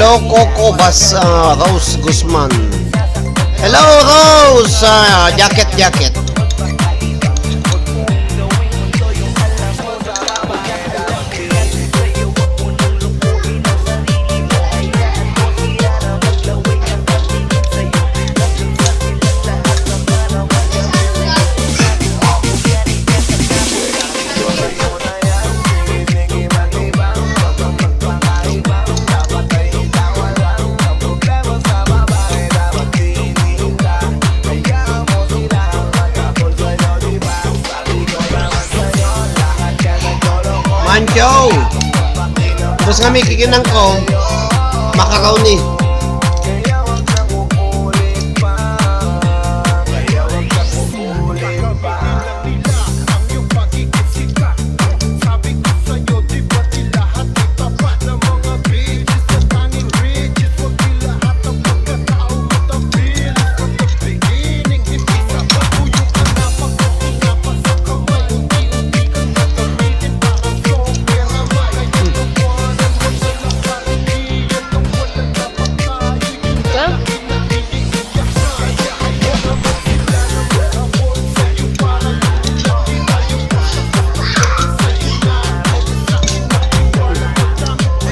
Coco Bas, ah, Rose Guzman. Hello, Rose! Ah, jacket, jacket. Mancho! Tapos nga may kikinang ko, macaroni.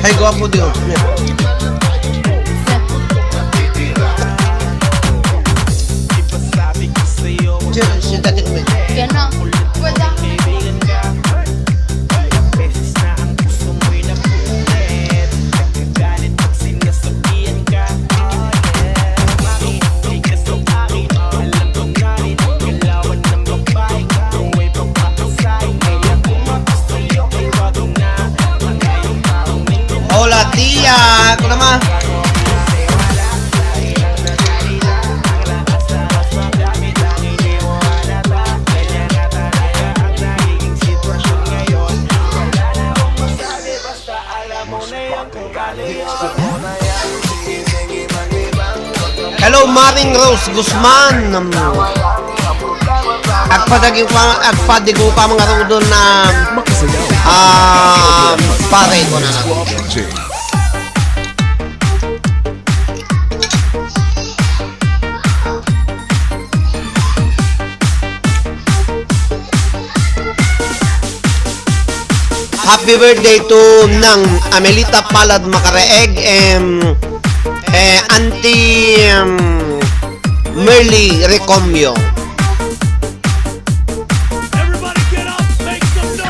Ay, gwapo di, oh. Sino, si Tati Kumi? Kaya na. Hola, tia. Ako naman. Hello, Maring Rose Guzman. Um, agpadagiw ka, agpadigo ka mga rudon na, ah, pare ko na lang. Happy birthday to Nang Amelita Palad Makaraeg, em, eh, Auntie, em, Merly Recomio. Everybody get up, make some noise!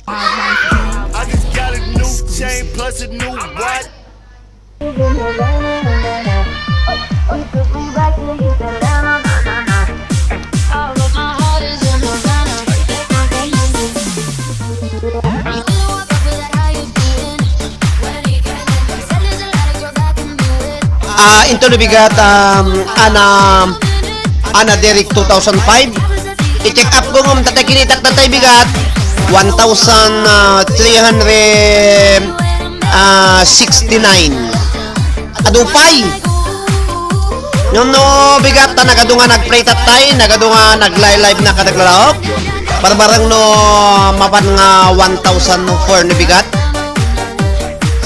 I just got a new chain plus a new watch. Ah, into no bigat, um, Ana, Ana Derek two thousand five. I-check up ko ngem tatay kinitak tatay bigat, one thousand three hundred sixty-nine. Adu pay. Ngem no bigat ta nagadu nga nag-play tatay, nagadu nga nag-live na kadaglalahok. Barbareng no mapan nga one thousand four no bigat.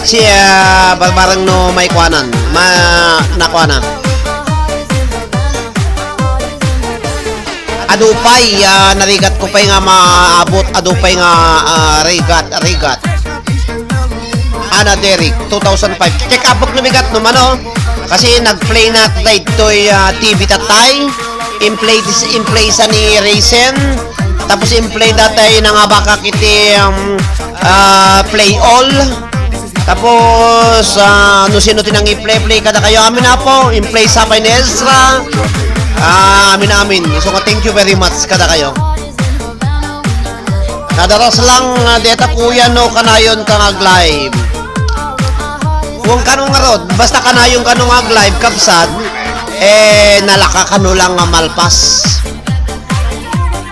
Si, ah, barbareng no maikuanan, ma-, nakuana. Adu pay, ah, narigat ko pay nga maabot, adu pay nga, ah, rigat, rigat. Ana Derek, two thousand five. Check up no bigat no mano. Kasi nag-play na daytoy, ah, T V tatay. In-play, in-play sa ni Raisin. Tapos in-play datay nangabakak iti, um, ah, play all. Tapos, ah, no sino ti nangi-play-play kadakayo, amin apo, in-play sa pay ni Ezra. Ah, amin, amin. So, thank you very much kadakayo. Nadaras lang, ah, deta kuya no kanayon ka nga ag-live. Wen kano ngarud, basta kanayon kano nga ag-live, kabsat, eh, nalaka kano lang nga malpas.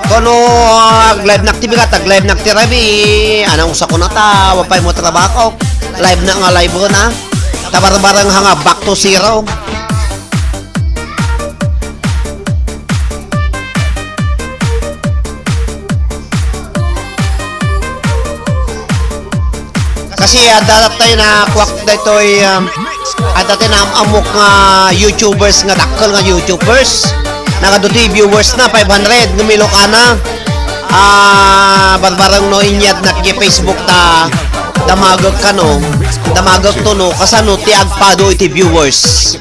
Kano, ah, ag-live nak ti bigat, ag-live nak ti rabii, anong sa kunata, wa pay mo trabako. Live na nga live na. Ta barbareng ha nga back to zero. Kasi adda tayo na kuwak daytoy, um, adda tayo na am-, ammok nga YouTubers nga dakkel nga YouTubers. Nagadu ti viewers na, five hundred, ngem Ilocana. Ah, barbareng no inyad na ti Facebook ta damagek kano, damagek to no, kasano ti agpado iti viewers.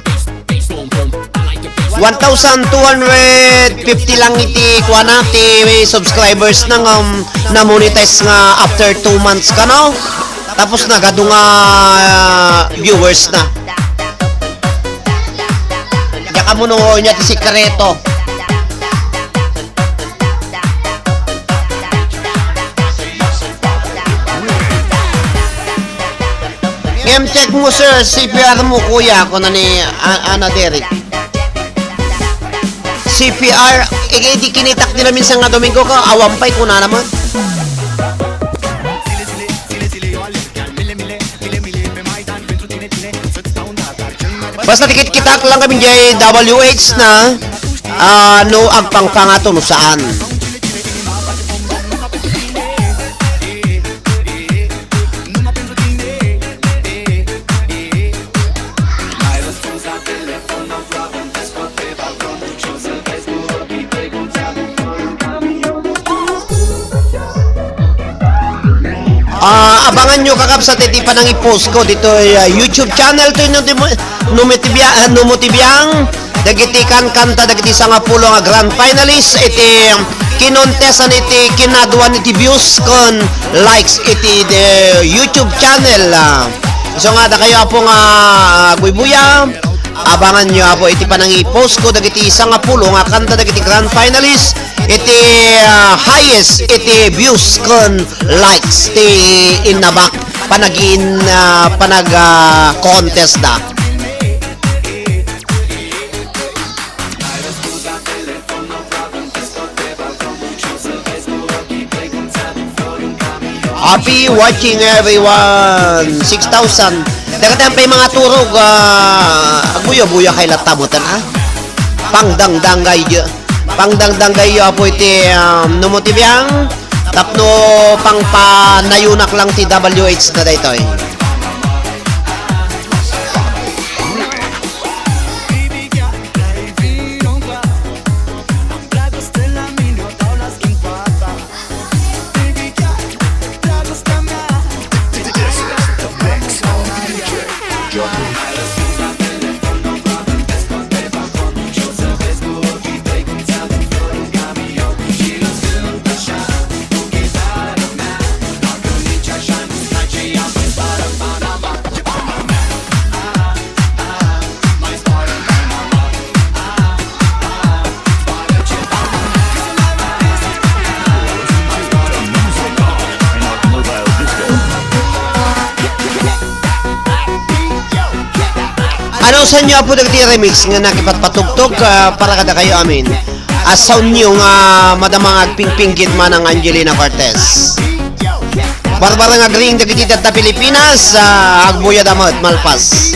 One thousand two hundred fifty lang iti kuana, ti subscribers na nga, um, na-monetize nga after two months kano. Tapos nagadu nga, ah, viewers na. Diak ammo no ania ti sekreto. Ngem check mo, sir, C P R mo, kuya, kuna ni A-, Ana Derek. C P R, eh, di kinitak nila minsan nga Domingo ka, awan pay kunana man. Basta ti kitkitak lang kami jay W H na, ah, no agpangpang ato no saan. Ah, abangan nyo, kakabsat, iti panangipost ko ditoy, ah, YouTube channel to, no, no, no, mutibia-, ah, no, mutibiang, dagiti kankanta, dagiti sangapulo nga grand finalist, iti kinontestan iti kinaduan iti views ken likes iti the YouTube channel, ah. So nga, dakayo, Apo, nga, ah, agbuybuya, abangan nyo, Apo, iti panangipost ko dagiti sangapulo nga kanta dagiti grand finalist iti, ah, highest iti views ken likes ti innabak panagin-, ah, panag-, ah, contest da. Happy watching, everyone! Six thousand. Dagiti ampay mga turog, ah, agbuya-buya kay latta mo tan, ah. Pangdangdangay, pangdangdangay yo, Apo, iti, um, no mutibiang, tapno pangpanayonak lang ti W H na daytoy. Anonsianyo, Apo, dagiti remix nga nakipatpatugtog, ah, para kadakayo amin. Asaonyo nga madama nga agpingpinggit manang Angelina Cortez. Barbara nga agring dagiti tatta Pilipinas, ah, agbuyada met, malpas.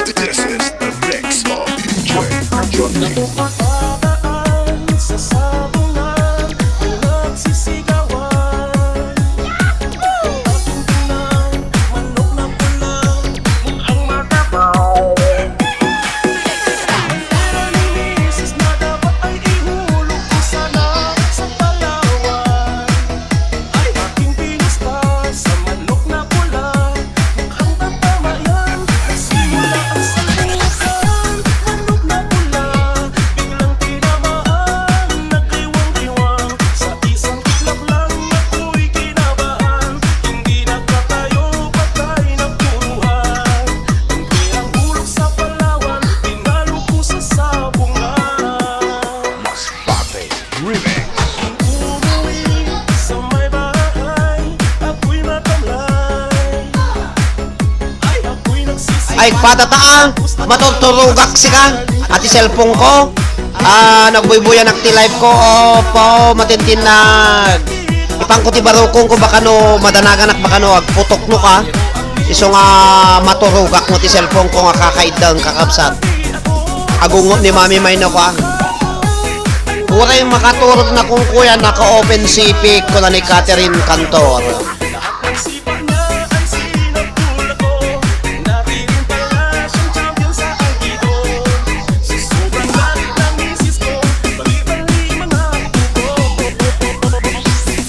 This is the mix of D J Johnny. Ay, patataa, maturturogak sika, ati cellphone ko. Ah, nagbuybuyanak ti life ko, opo, matintinnag. Ipanko ti barukong ko, baka no madanaganak, baka no agputokno ka. Isu nga maturogak mo ti cellphone ko nga kakaiddan, kakabsat. Agungot ni Mami May no ka. Uray makaturog na kong kuya, naka-open sipik, kuna ni Catherine Cantor.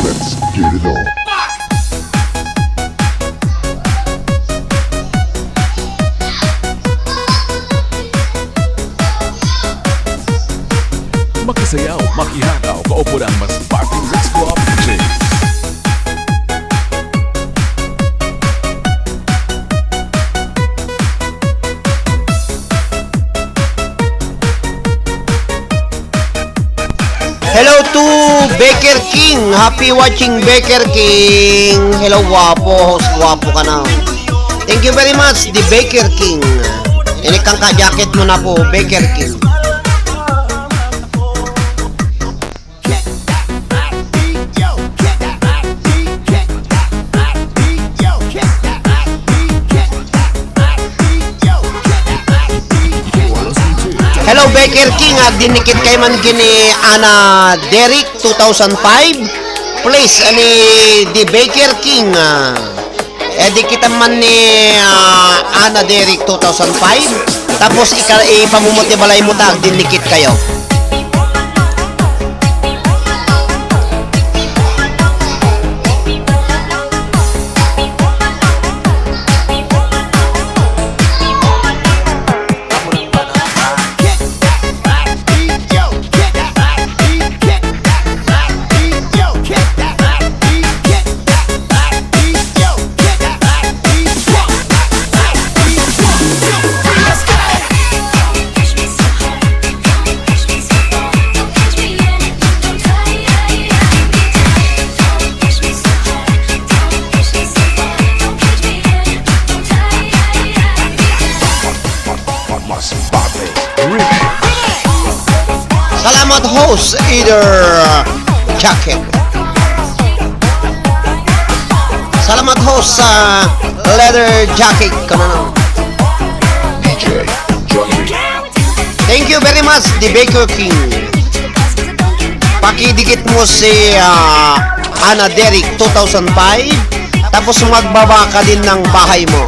Let's get it on. Makisayaw, makihataw, kaupo ng mas bagong Mix Club D J. Hello to Baker King. Happy watching, Baker King. Hello, guapo. Host, guapo ka na. Thank you very much, the Baker King. Ini kang ka-jacket mo na po, Baker King. Hello, Baker King. Agdinnikit kay man kini Ana Derek two thousand five. Please, ani di Baker King, ah, eh, di kita man ni, ah, Ana Derek two thousand five. Tapos, ika-, ipamumot ni balay mo ta, agdinnikit kayo. Salamat, host, leather jacket. Salamat, host, sa leather jacket. Kano na? D J Johnny. Thank you very much, the Baker King. Pakidikit mo si, ah, Ana Derek two thousand five, tapos magbaba ka din ng bahay mo.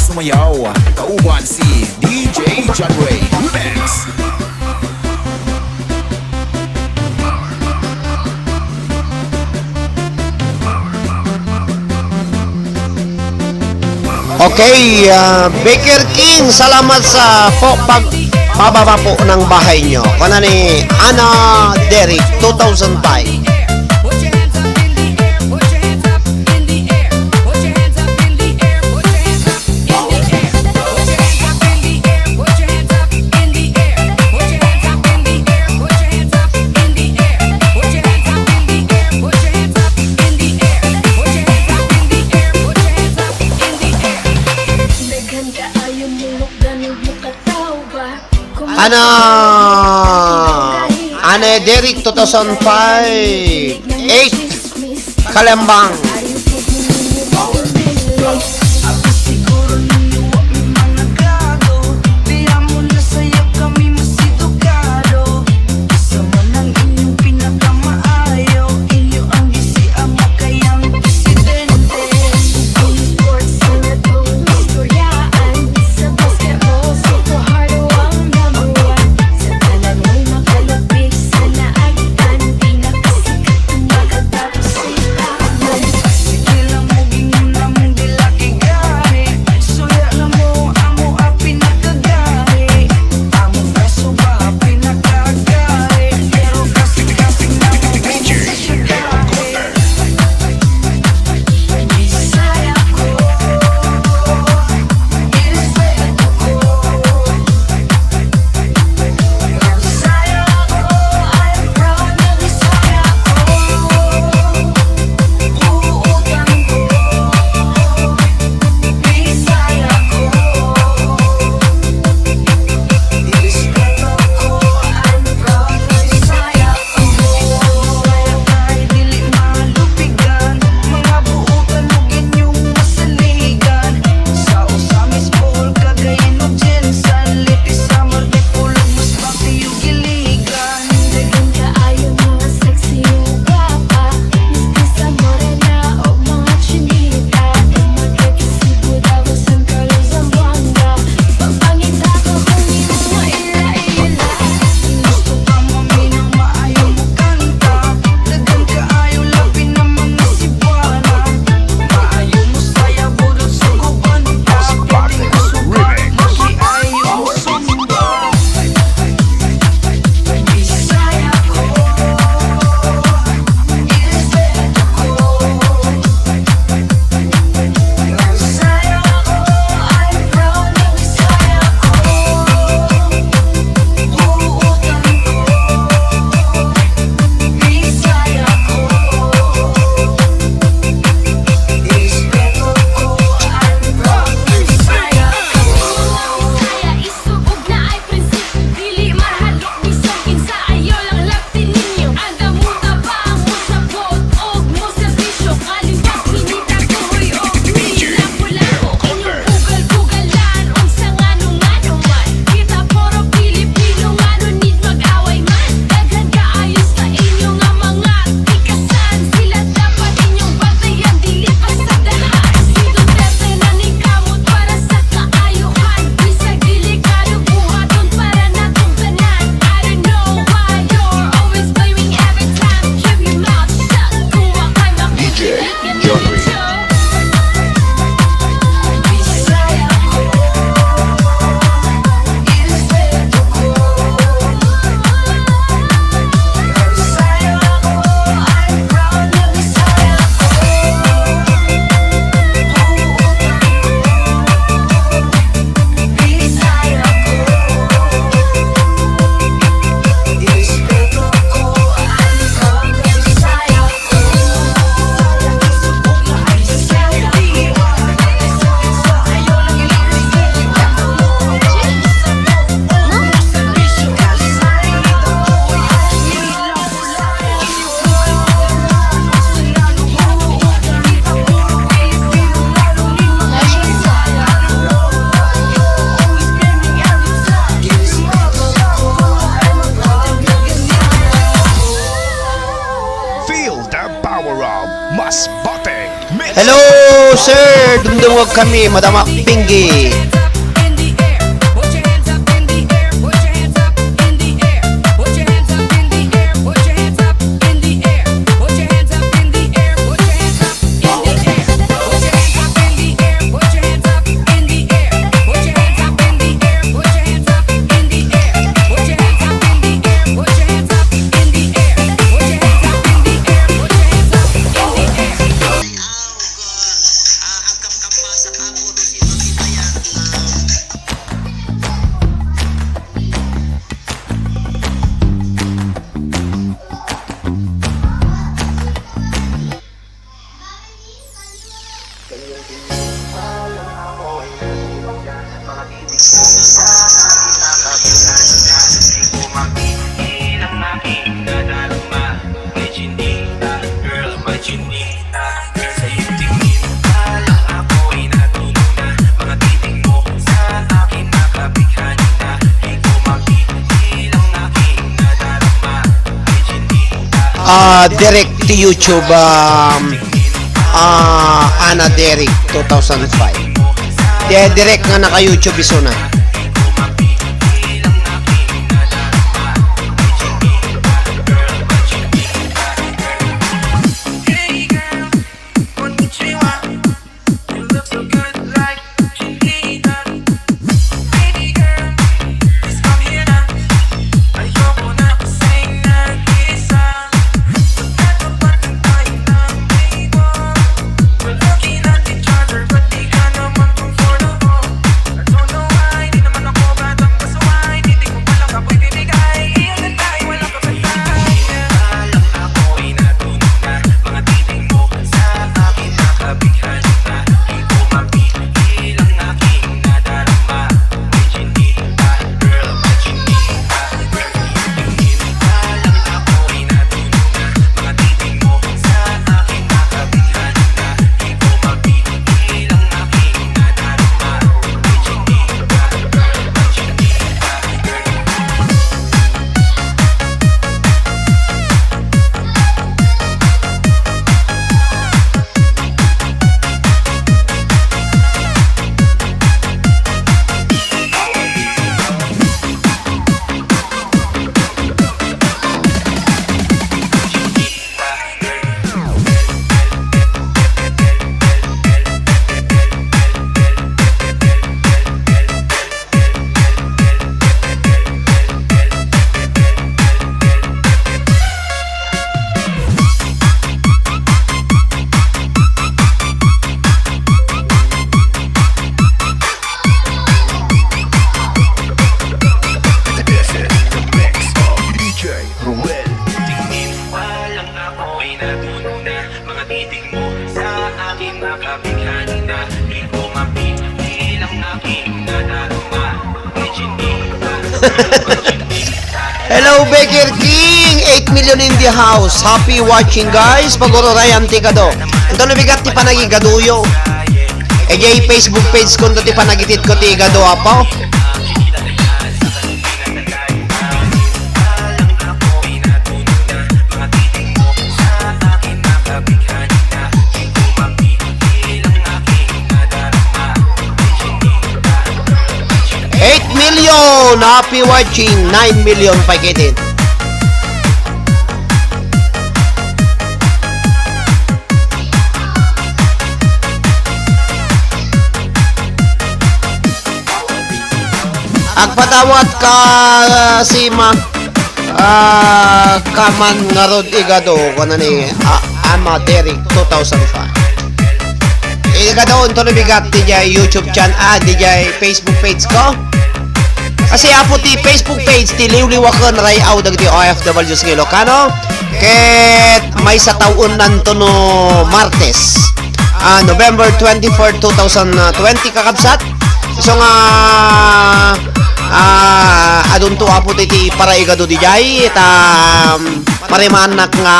Sumayaw, kauban si D J John Ray Remix. Okay, ah, Baker King, salamat sa po pag pababa po ng bahay nyo. Kuna ni Ana Derek, two thousand five. Ana, Ana Derek, two thousand five, eight, Kalembang. Feel the power of Masbate. Hello, sir. Dumdumog kami, Madam Pinggi. Ah, direct to YouTube, um, ah, Ana Derek two thousand five. Di, direct nga naka-YouTube isuna. Hello, Beker King! Eight million in the house. Happy watching, guys. Pagururayan ti kado. Intono bigat ti panagigaduyo. Idiay Facebook page ko ti panagitedko ti igadu, apo. Eight million! Happy watching! Nine million pay ketdin. Agpatawat ka, Sima. Ah, kaman ngarud igadu, kunana ni, ah, Ama Derek two thousand five. Igadu, intono bigat, diay YouTube channel, ah, diay Facebook page ko. Kasi apo ti Facebook page, ti liwliwaken, ray-aw dagiti O F Ws nga Ilocano. Ket maysa tawen nanto no Martes, ah, November twenty-four, two thousand twenty, kakabsat. Isu nga, ah, adunto apo ti, ti paraigadu diay, ta, um, marimaannak nga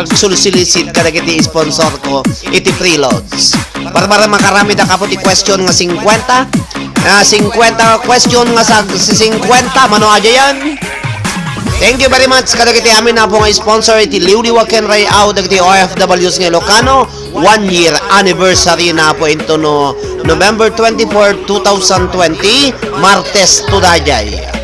agsulsilisid kadagiti sponsor ko iti preloads. Para, para makaramid a kapo ti question nga singkwenta. Ah, singkwenta question nga sag-, singkwenta, mano a diayen? Thank you very much kadagiti amin apo nga sponsor iti Liwliwa ken Ray-aw dagiti O F Ws nga Ilocano. One year anniversary na apo intono November twenty-four, two thousand twenty, Martes to daydiay.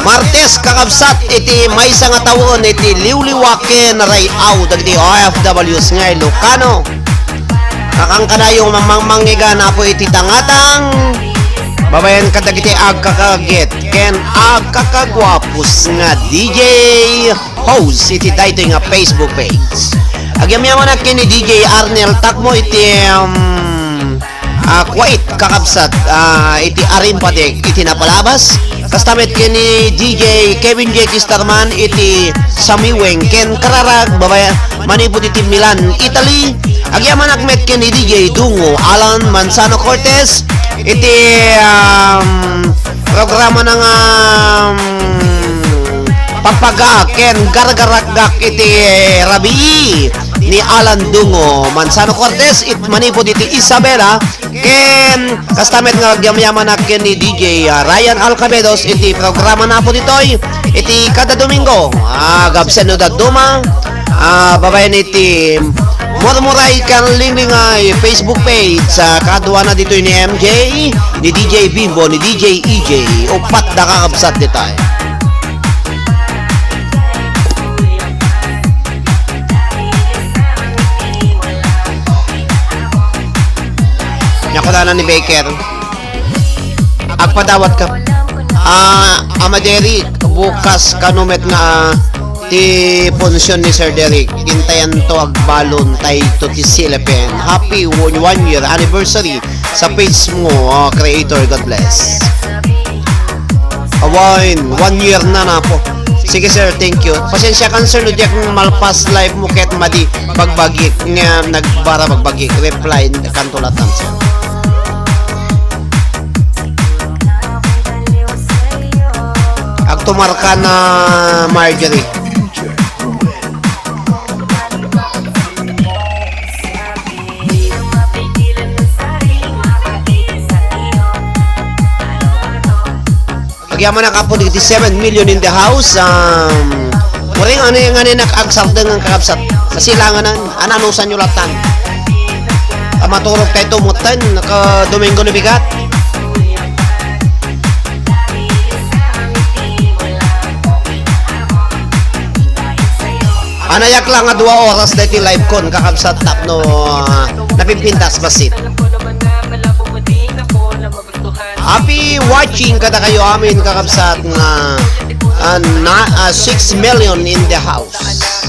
Martes, kakabsat, iti maysa nga tawen iti Liwliwa ken Ray-aw dagiti O F Ws nga Ilocano. Kakankanayo mamangmangigan apo iti tangatang babaen kadagiti agkakagit ken agkakaguapos nga D J host iti daytoy nga Facebook page. Agyamyamanak ken ni D J Arnel Takmo iti, um, ah, Kuwait, kakabsat, ah, iti Arimpadek iti napalabas. Kasta met ken ni D J Kevin J Kisterman iti Samiweng ken Kararag, babay, manipud iti Milan, Italy. Agyamanak met ken ni D J Dungo Alan Manzano Cortez iti, um, programa na nga, um, Papaga ken Gargarakgak iti Rabii ni Alan Dungo Manzano Cortez it manipud iti Isabela, ken kasta met nga agyamyamanak ken ni D J, ah, Ryan Alcabedos iti programa na apo ditoy iti kada Domingo. Ah, agabsat no dadduma, ah, babaen iti Murmuray ken Linglingay Facebook page, ah, kaduana ditoy ni M J, ni D J Bimbo, ni D J E J, upat da kakabsat ditoy. Nakudanan ni Baker. Agpadawat ka. Ah, Ama Derek, bukas kano met nga, ah, ti punsyon ni Sir Derek. Intayanto agbalon tayto ti silepen. Happy one, one year anniversary sa page mo, ah, creator. God bless. Awan, one year na na po. Sige, sir, thank you. Pasensya kan, sir, no diak malpas live mo ket madi bagbagi nga nagbara bagbagi. Reply kanto latam, sir. Agtumarka na Marjorie. Agyamanak apo dagiti seven million in the house. Um, uray nga ni, nga ni nakagsardeng ang kakabsat. Kasilangan na, ananusan nyo latan. Maturog tayo tumutan, naka Domingo na bigat. Anayak lang nga dua oras daytoy live kon kakabsat tapno, ah, napimpintas bassit. Happy watching kadakayo amin, kakabsat, nga, ah, na, ah, six million in the house.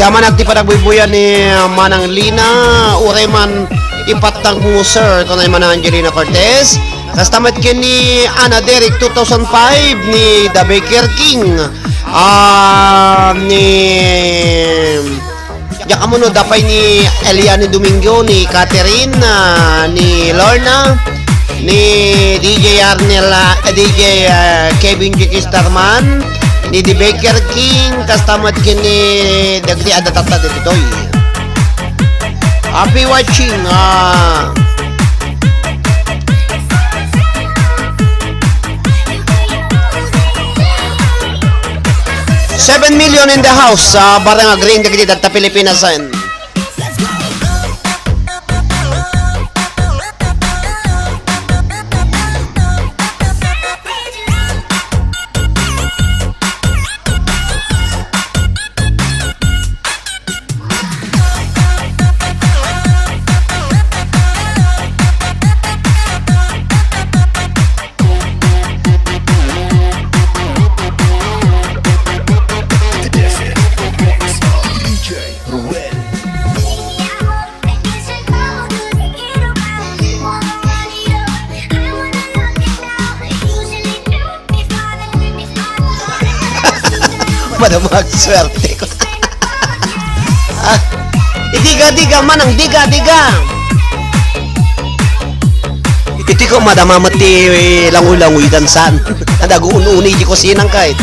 Amanag ti panagbuybuyan ni Manang Lina, uray man ipattag mo, sir, kuna ni Manang Angelina Cortez. Kasta met ken ni Ana Derek two thousand five ni The Baker King. Ah, ni Diak amuno, da pay ni Eliane Domingo, ni Catherine, ah, ni Lorna, ni D J Arnel, ah, D J, ah, Kevin J K Starman, ni The Baker King, kasta met ken ni dagiti adda tatta ditoy. Happy watching, ah. Seven million in the house, ah, barang agreeing dagiti tatta Pilipinas, ah. Madam, magswerte ko. Ah, idiga, diga, manang diga, diga. Iti ko, madama met ti langoy-langoy dansan. Adagu un-uni di kusinang kay.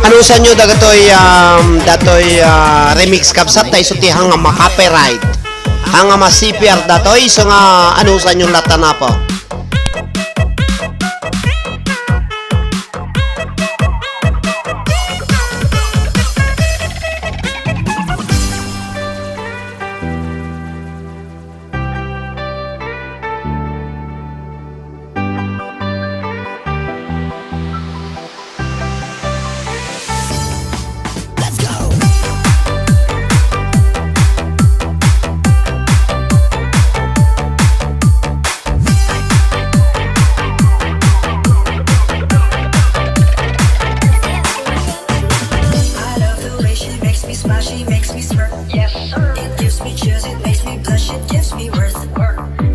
Anusanyo dagitoy, um, datoy, ah, remix, kabsat, ta isu ti hang a ma-copyright. Hang a ma-C P R datoy, isu nga anusanyo latta napa. I love the way she makes me smile, she makes me smirk. Yes, sir. It gives me chills, it makes me blush, it gives me worth.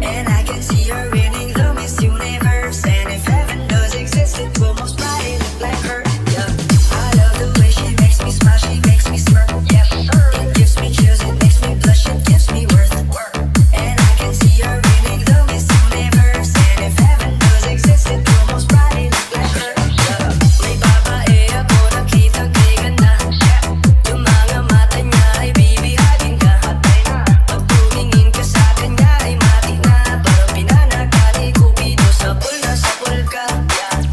And I can see her winning the Miss Universe. And if heaven does exist, it will most probably look like her. Yeah. I love the way she makes me smile, she makes me smirk. Yes, sir. It gives me chills, it makes me blush, it gives me worth. And I can see her winning the Miss Universe. And if heaven does exist, it will most probably look like her. Yeah. May babae ako nakita kay ganda. Yung mga mata niya ay bibihagin ka. Pag tumingin ka sa kanya ay mati na. Parang pinanaka ni Cupido, sapul na sapul ka.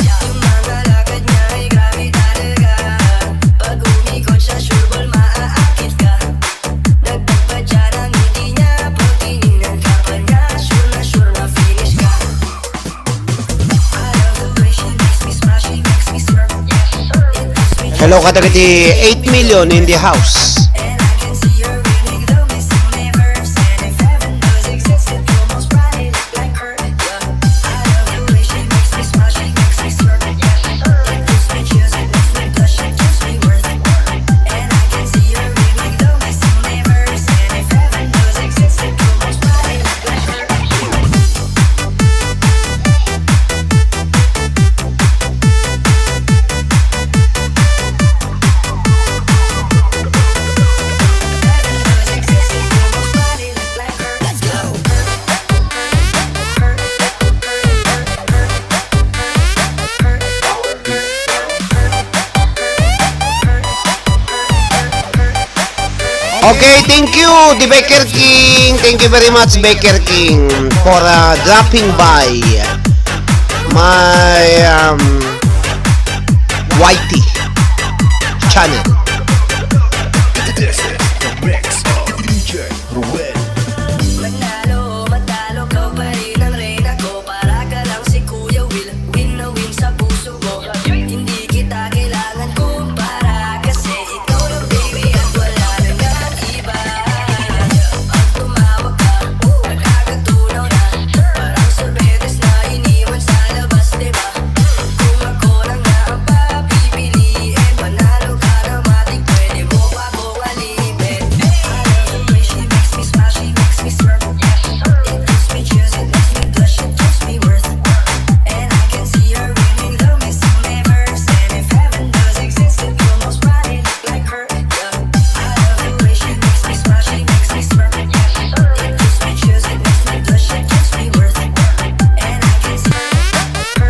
Yung mga lakad niya ay grabe talaga. Pag umikot siya, sure ball maaakit ka. Dagdag pa dyan ang ngiti niya. Pag tiningnan ka pa niya, sure na sure ma-finish ka. Hello kadagiti eight million in the house. Okay, thank you, the Baker King. Thank you very much, Baker King, for uh, dropping by my um, Y T channel. This is the mix of D J Ruel. Manalo, matalo, ikaw pa rin ang reyna ko. Para ka lang si Kuya Will. Win na win sa puso ko. Hindi kita kailangan kumpara. Kasi ikaw lang, baby, at wala na ngang iba. Pag tumawag ka, nag-agatunaw na. Parang sorbetes na iniwan sa labas, diba? Kung ako lang na ang papipiliin, manalo ka na matik, pwede mo pa akong alipin. I love the way she makes me smile, she makes me smirk. It gives me chills, it makes me blush, it gives me worth. And I can see her winning the Miss Universe. And if heaven does exist, it will most probably look like her. Yeah. I love the way she makes me smile, she makes me smirk. It gives me chills, it makes me blush, it gives me worth. And I can see her.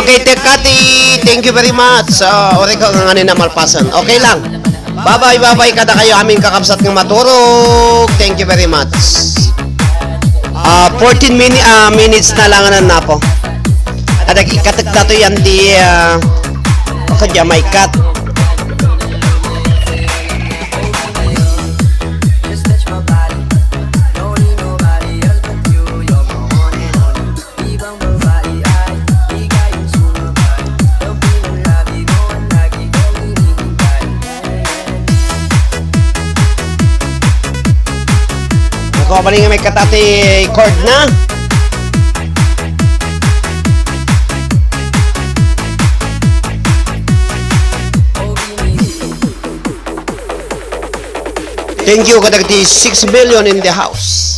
Okay, Tek Kati, thank you very much. Uh, uri ko nga ni na malpasan. Okay lang. Bye-bye, bye-bye kada kayo amin kakabsat nga maturog. Thank you very much. Ah, fourteen mini-, ah, minutes na lang na napo. Adag ikatek datoy yan di, ah, kadya may cut. Ako, bali nga may katati chord na. Thank you, kadagiti six million in the house.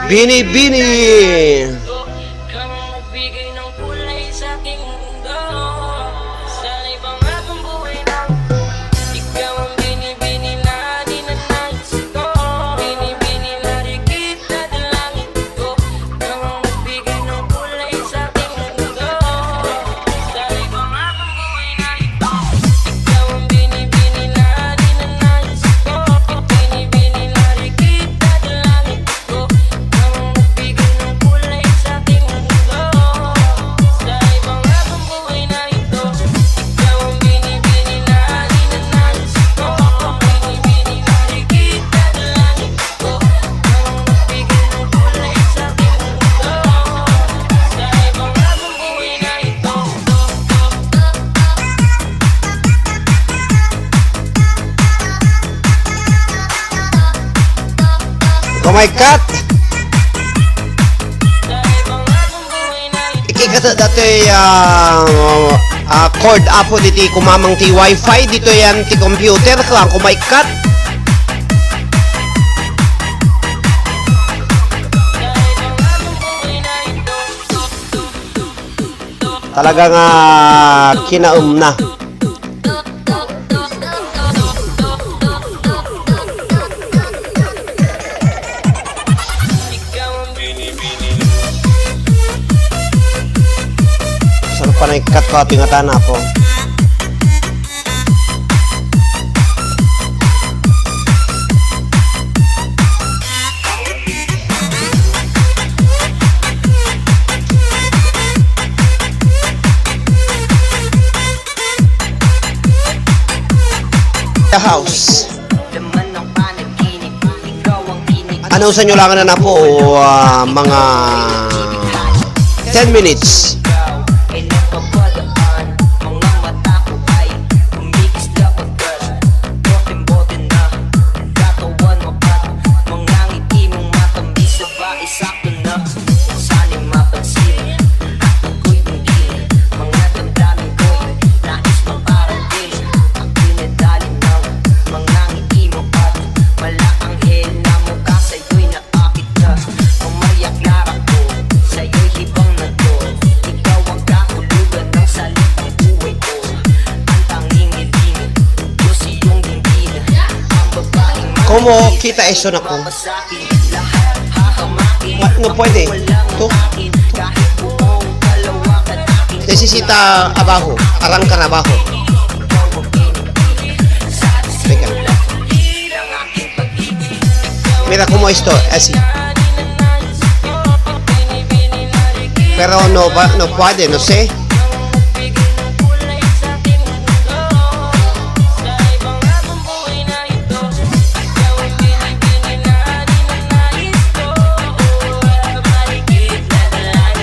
Bini, bini. My cat. Ikikata datoy, ah, ah, cord apo diti kumamang ti wifi ditoy yan ti computer, kang ko my cat. Talaga nga kinaem na. Saan pa na ikat ko ating atana po? The house. Ano sa inyo lang na po, ah, mga ten minutes. Como kita eso na ko? Ma-, no pwede. Tu, tu. Necesita abajo. Arrancar abajo. Teka. Mira cómo esto, así. Pero no va, no puede, no sé.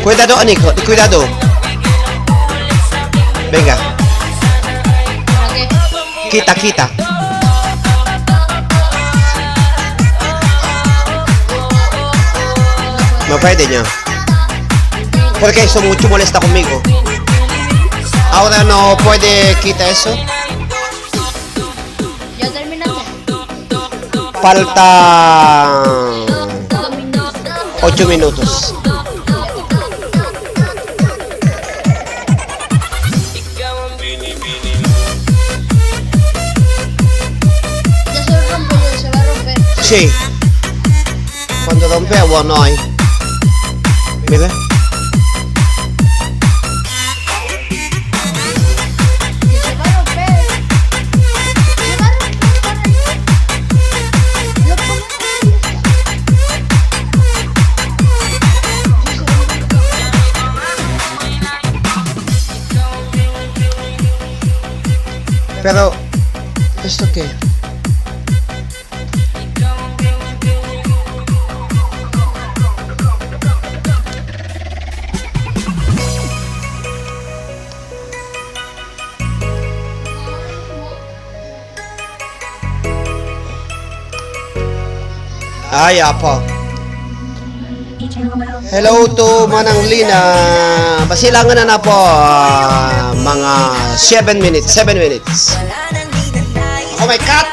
Cuidado, Anico, cuidado. Venga. Kita, kita. No pwede niya. Porque eso mucho molesta conmigo. Ahora no puede quita eso. Ya terminaste. Falta ocho minutos. Ya se rompe, ya se va a romper. Sí. Cuando rompe, bueno, ahí. Mira. Ya se va a romper. Se va a romper, para allá. Lo ponemos. Pero, ¿esto qué? Ay, apo. Hello to Manang Lina. Basilangan na na po, ah, mga seven minutes, seven minutes. Oh my God!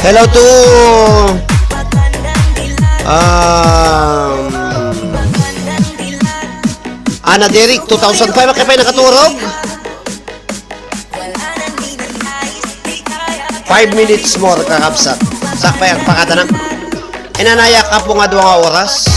Hello to, um, Ana Derek, two thousand five, kaya pa'y nakaturog. Five minutes more, kakabsat. Sakbay ang pakatanan. Inanayak ka po nga duwa nga oras.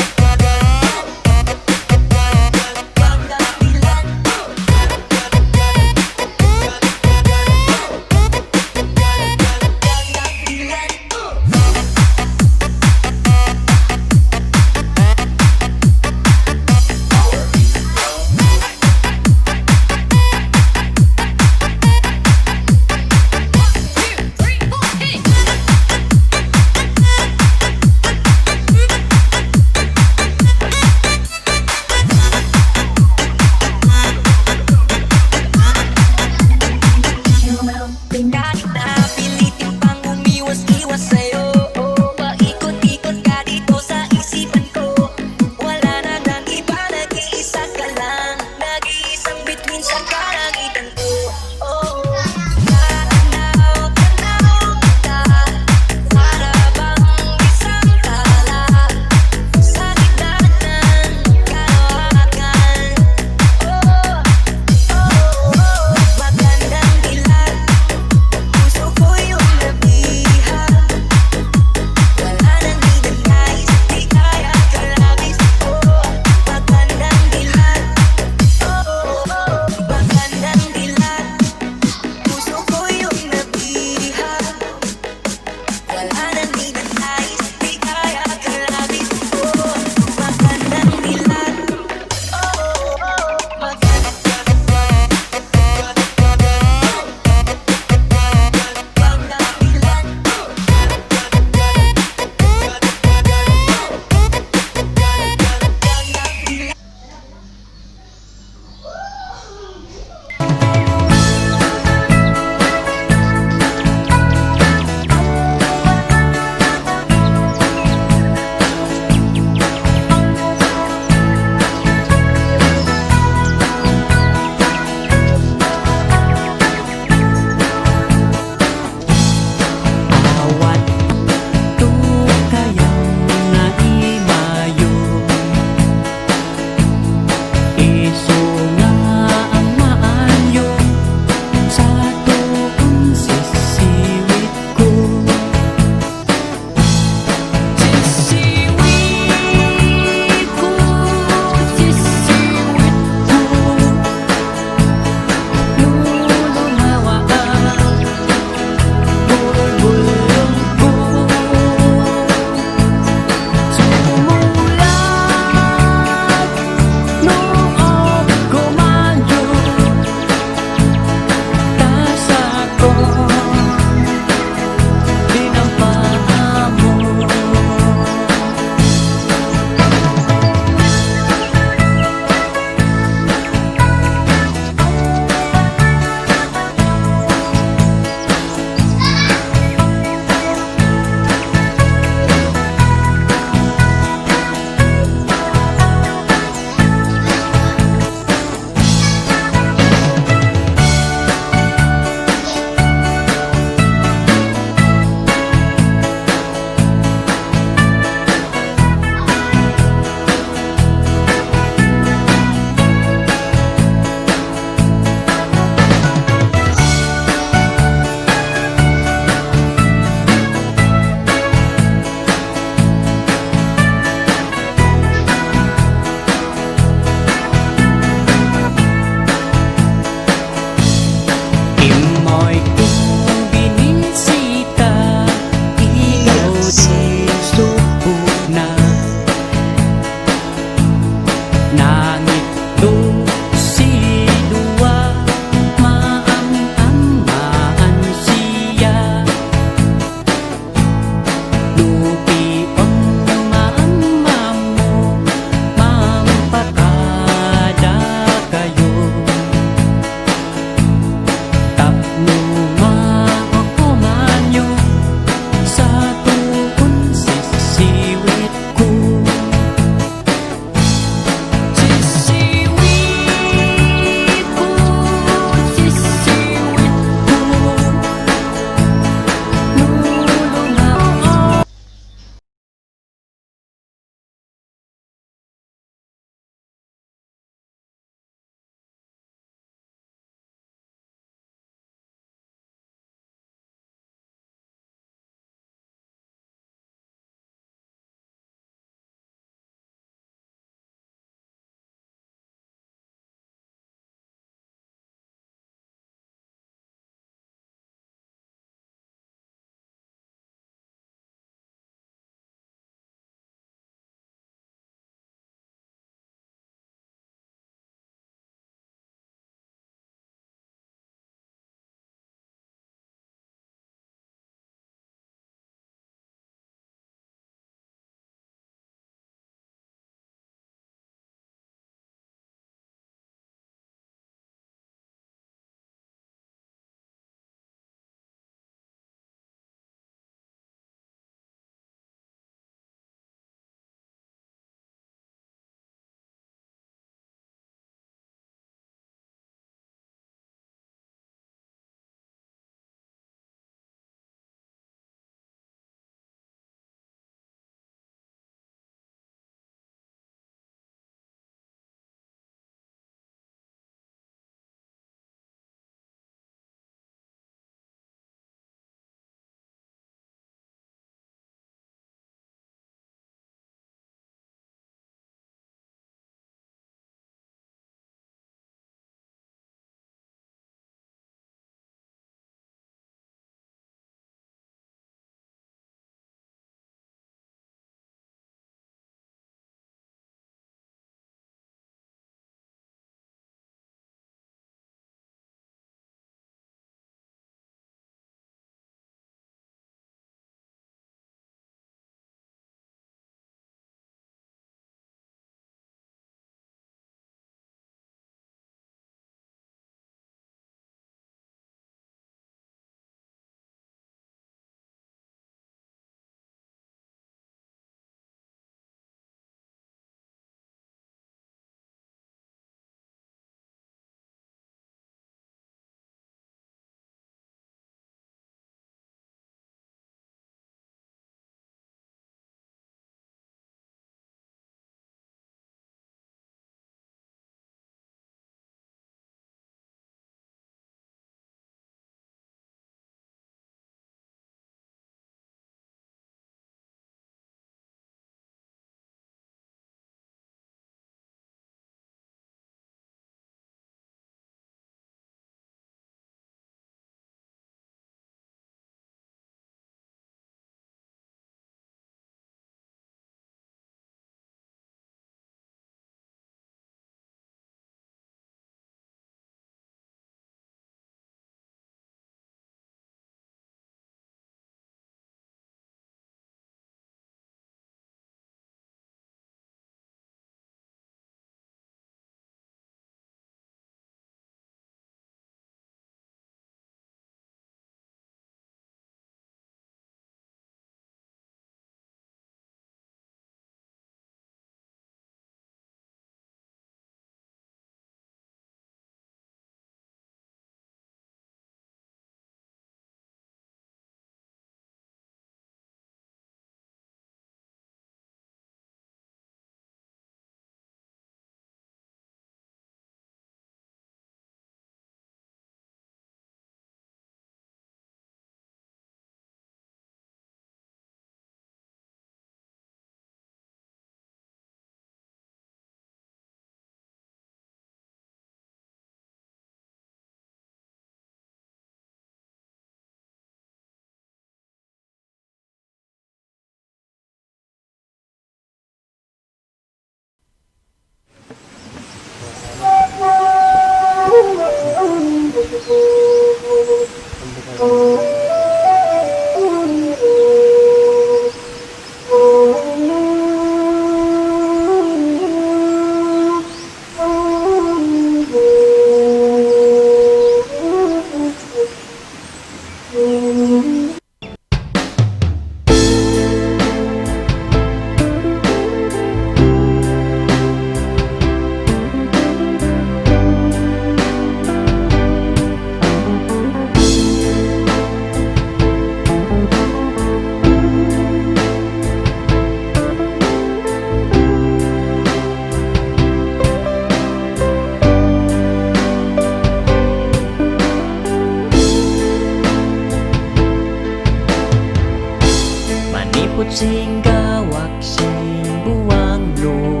Singgawak, singbuangno.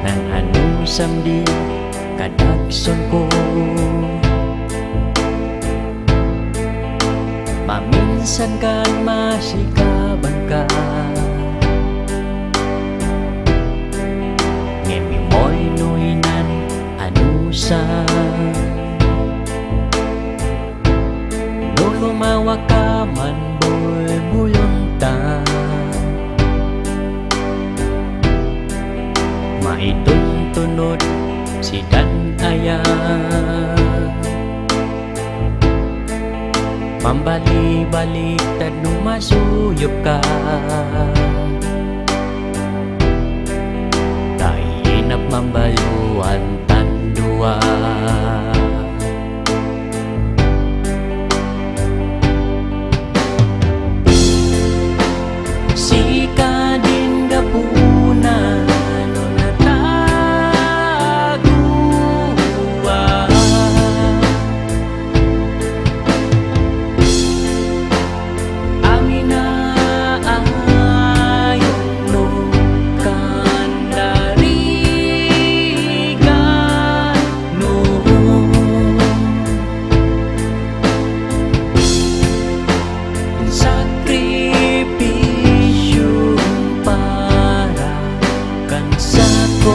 Nang-anusam di kadagsonko. Paminsan kan masikabanka. Ngem imoy no inan-anusam. No lumawaka man buybuyonta, maituntunod sidan aya. Pambalibaliktad no masuyopka. Kainap mambaluan tan dua. Sika din gapuna no nataguak. Amin a ayongno kan darigan no. Sakripisyo para kan sako.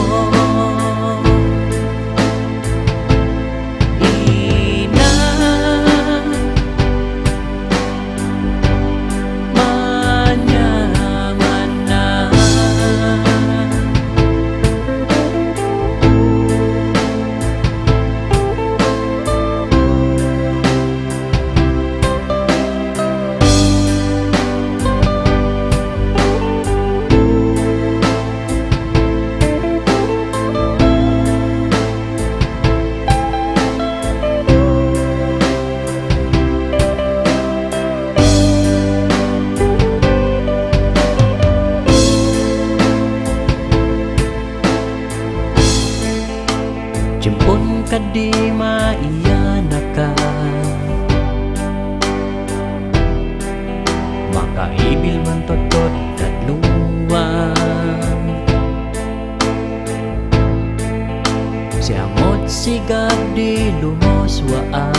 Ina, manyaman na. Tiempon kadi maiyanaka. Makaibil man tottot kadluan. Siamot sigad di lumosuaan.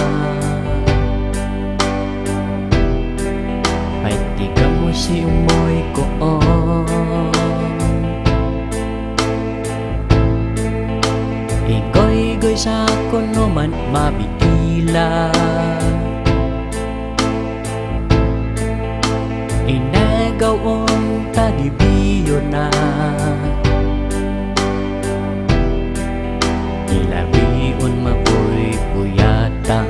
Ay, ti gamo si umoy ko, oh. Igoygoy sa kuno man mabitila. Inegaw unta di biyona. Ilabion mabuybuyatta.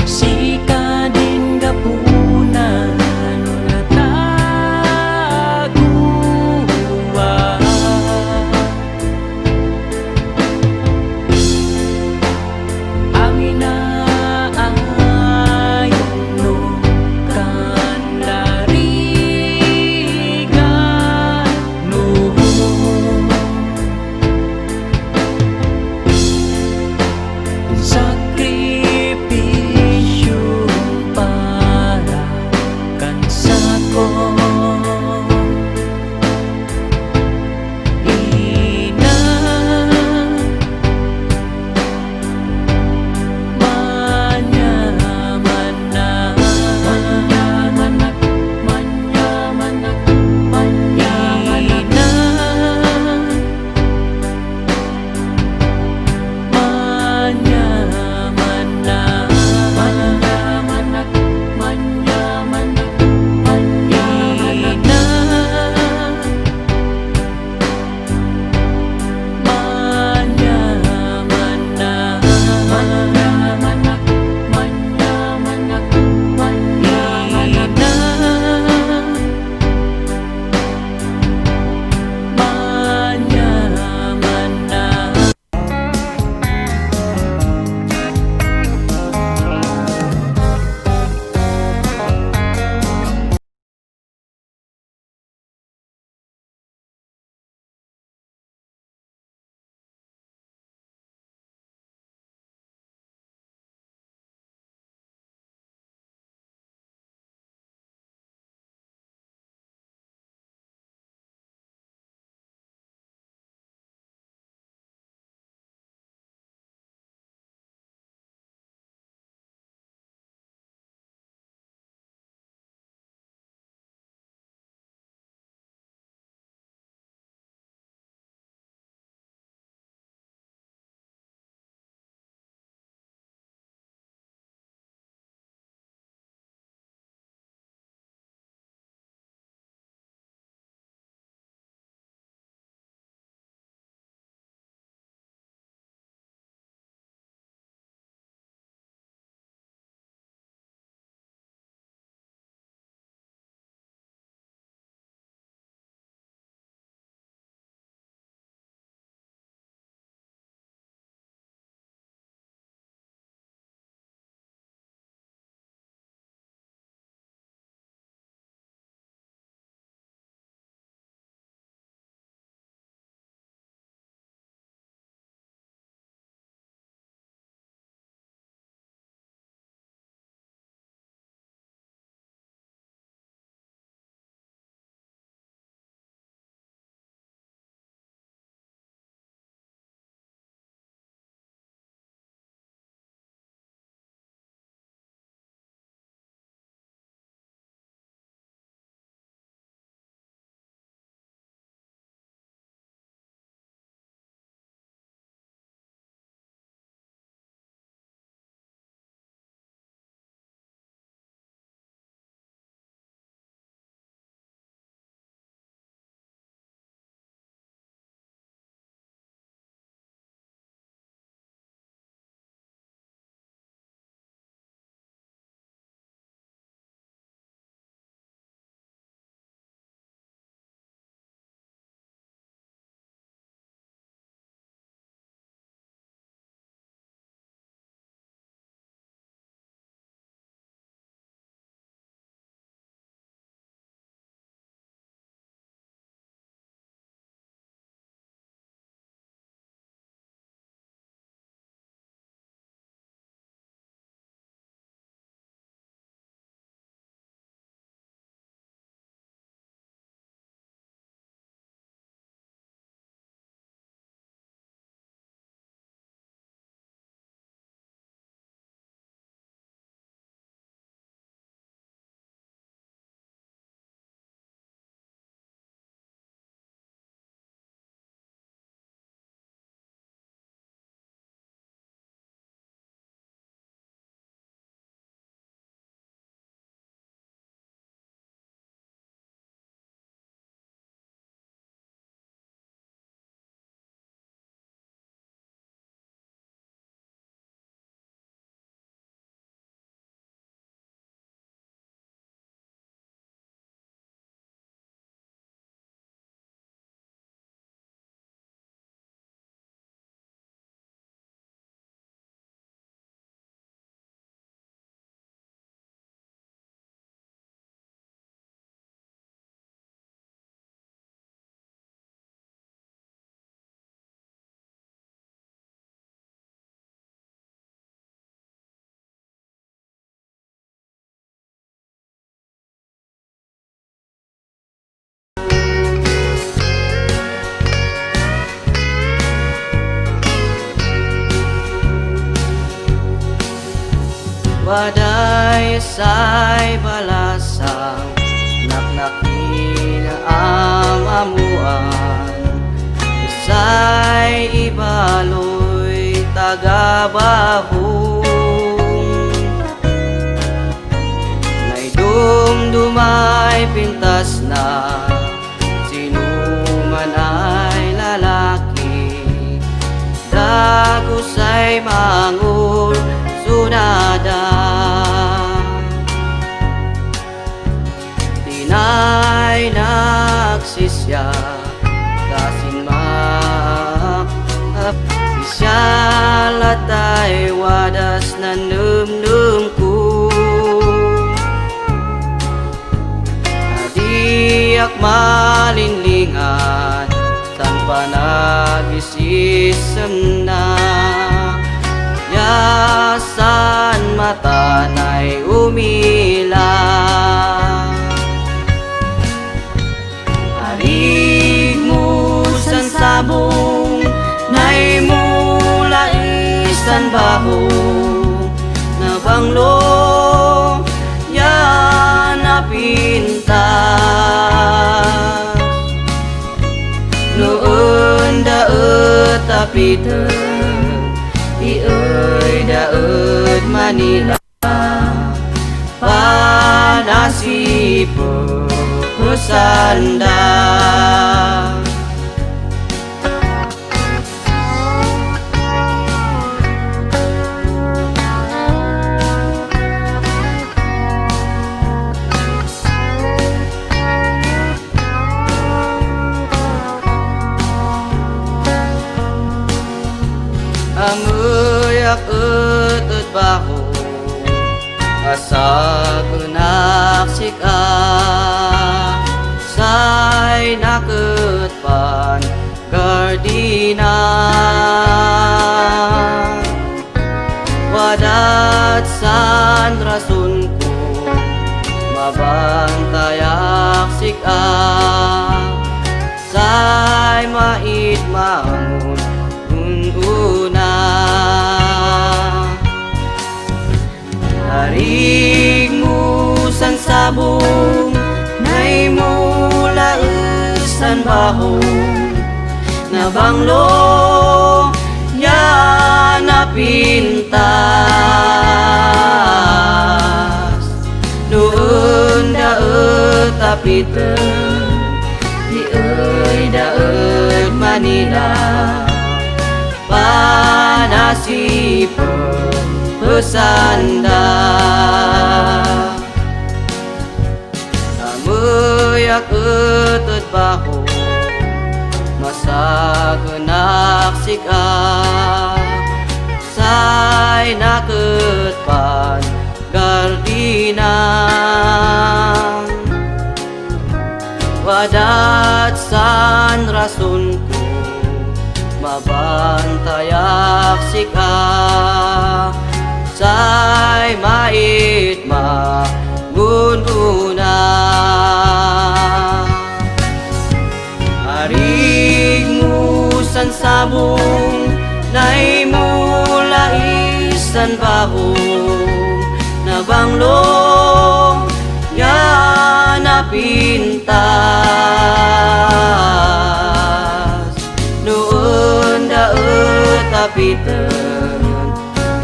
Sika din gapuna no nataguak. Aday say balasang, naknakina am-ammoan, say ibaloy taga-Bahong. Naidumdumay pintasna, sino man ay lalaki, dagus ay mangursunada. Tinay nagsisia, ta sinmaak, sisia latay wadas nanemnemko. Diak malinlingan, san panagis- isemna, ya san matanay umila. Arigmo san sabong, naimula isan bahong, nabanglo ya napintas. No enda et a Peter, ieyda ed Manila, panasipepesanda. Ameyak et ed bahong a sakenak sik-a, say naket pan gardina. Wadat san rasonko, mabantayak sik-a, say maitmamon un-una. Arigmo san sabong, naimula isan bahong, nabanglo ya napintas. No enda et a Peter, ieyda ed Manila, panasipepesanda. Ameyak et ed bahong, masakenak sik-a, say naket pan gardina. Wadat san rasonko, mabantayak sik-a, say maitmamon un-una. Arigmo san sabong, naimula isan bahong, nabanglo ya napintas. No enda et a Peter,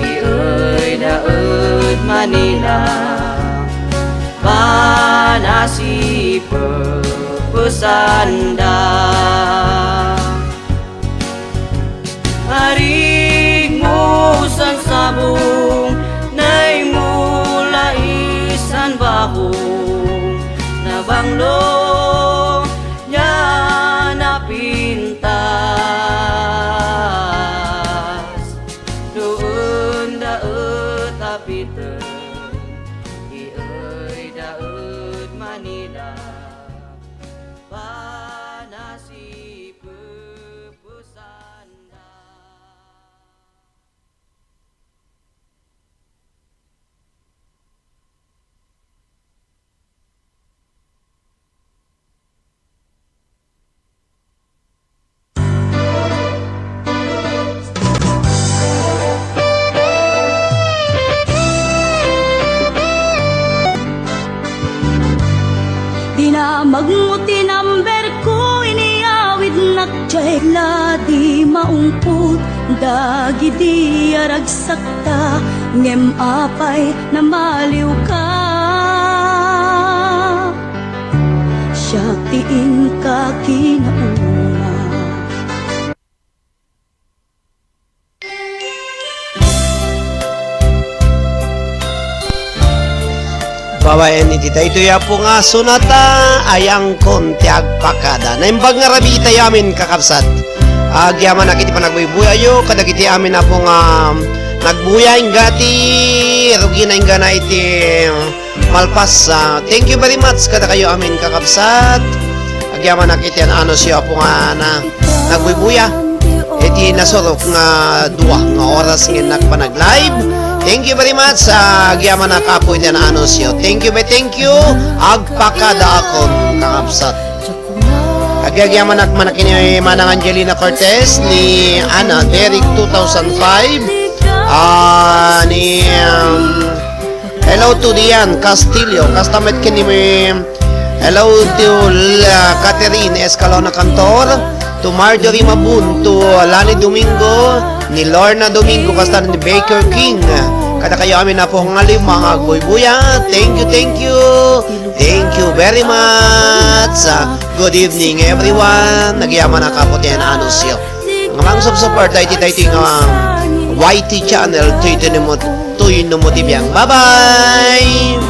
ieyda ed Manila, panasipepesanda. Arigmo san sabong, naimula isan bahong, nabanglo ya napintas. No enda et a Peter, ieyda ed Manila, panasipepesanda. Ladi maungpot dagidi a ragsakta, ngem apay namaliwka? Siak ti inka kinauma. Babaen iti daytoy, Apo, nga sonata, ayangkon ti agpakada. Naimbag nga rabii itayo amin, kakabsat. Agyamanak iti panagbuybuyayo kadagiti amin, Apo, nga nagbuya, ingga ti rugina, inggana iti malpas. Ah, thank you very much kadakayo amin, kakabsat. Agyamanak iti an-anusyo, Apo, nga na, nagbuybuya iti nasurok nga dua nga oras nga nagpanag-live. Thank you very much. Ah, agyamanak, Apo, iti an-anusyo. Thank you, be, thank you. Agpakadaakon, kakabsat. Agyamanak man ni Manang Angelina Cortez, ni Ana Derek two thousand five, ah, ni, um, hello to Dian Castillo, kasta met ken ni, hello to La Catherine Escalona Cantor, to Marjorie Mabun, to Lani Domingo, ni Lorna Domingo, kasta ni Baker King. Kadakayo amin, Apo, nga lima nga agbuybuya. Thank you, thank you. Thank you very much. Ah, good evening, everyone. Nagyamanak, Apo, ti an-anusyo. Nga mangsubsuporta iti daytoy nga Y T channel, Toy Toy Numo, Toy Numo ti Biang. Bye-bye!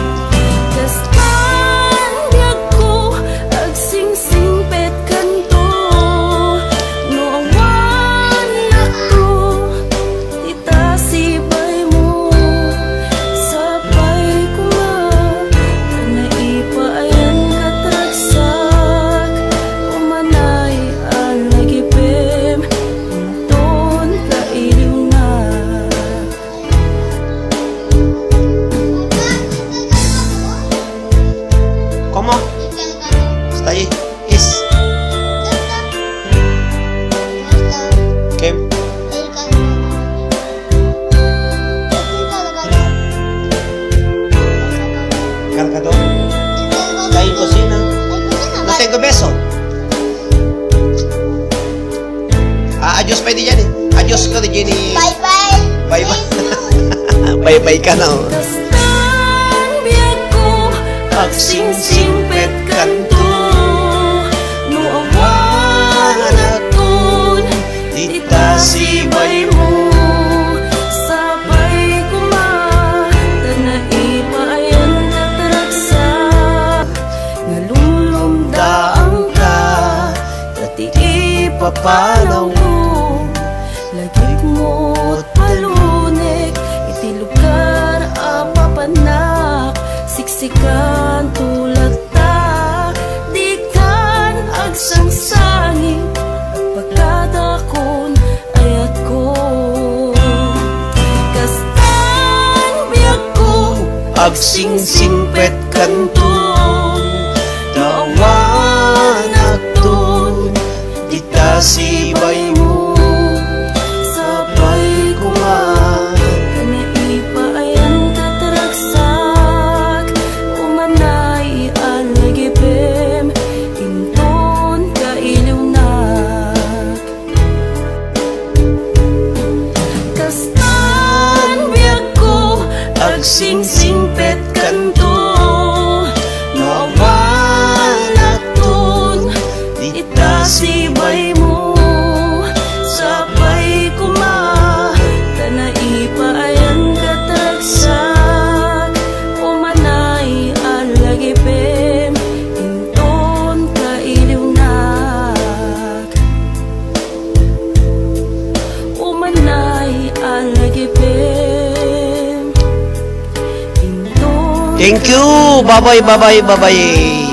Kastan biagko, agsingsingpetkanto, no awan nakto, ita sibaymo, sapay koma, ta naipaayan ket ragsak, umanay a lagipem, inton kailiwna. ¿Cómo? Está ahí. Is. Kim. Cargador. Está ahí en cocina. No tengo beso. Ah, adios pa di Jenny. Adios ko di Jenny. Bye-bye. Bye-bye. Bye-bye ka na, oh. Kastan biagko, agsingsingpetkanto, no awan nakton, ita sibaymo, sapay koma, ta naipaayan ket ragsak, nga lumlumdaangka, ta ti ipapanawko, lagipmo et balunek, iti lugar a papannak, siksikan ti latta, dikan agsangsangit, agpakadakon, ayatko. Kastan biagko, agsingsingpetkanto, ta awan nakton, ita sibaymo, sapay koma, ta naipaayan ket ragsak, umanay a lagipem, inton kailiwnak. Kastan biagko, agsingsingpetkanto, no awan nakton, ita sibaymo, sapay koma, ta naipaayan ket ragsak, umanay a lagipem, inton kailiwnak. Umanay a lagipem, inton Thank you. Bye-bye, bye-bye, bye-bye.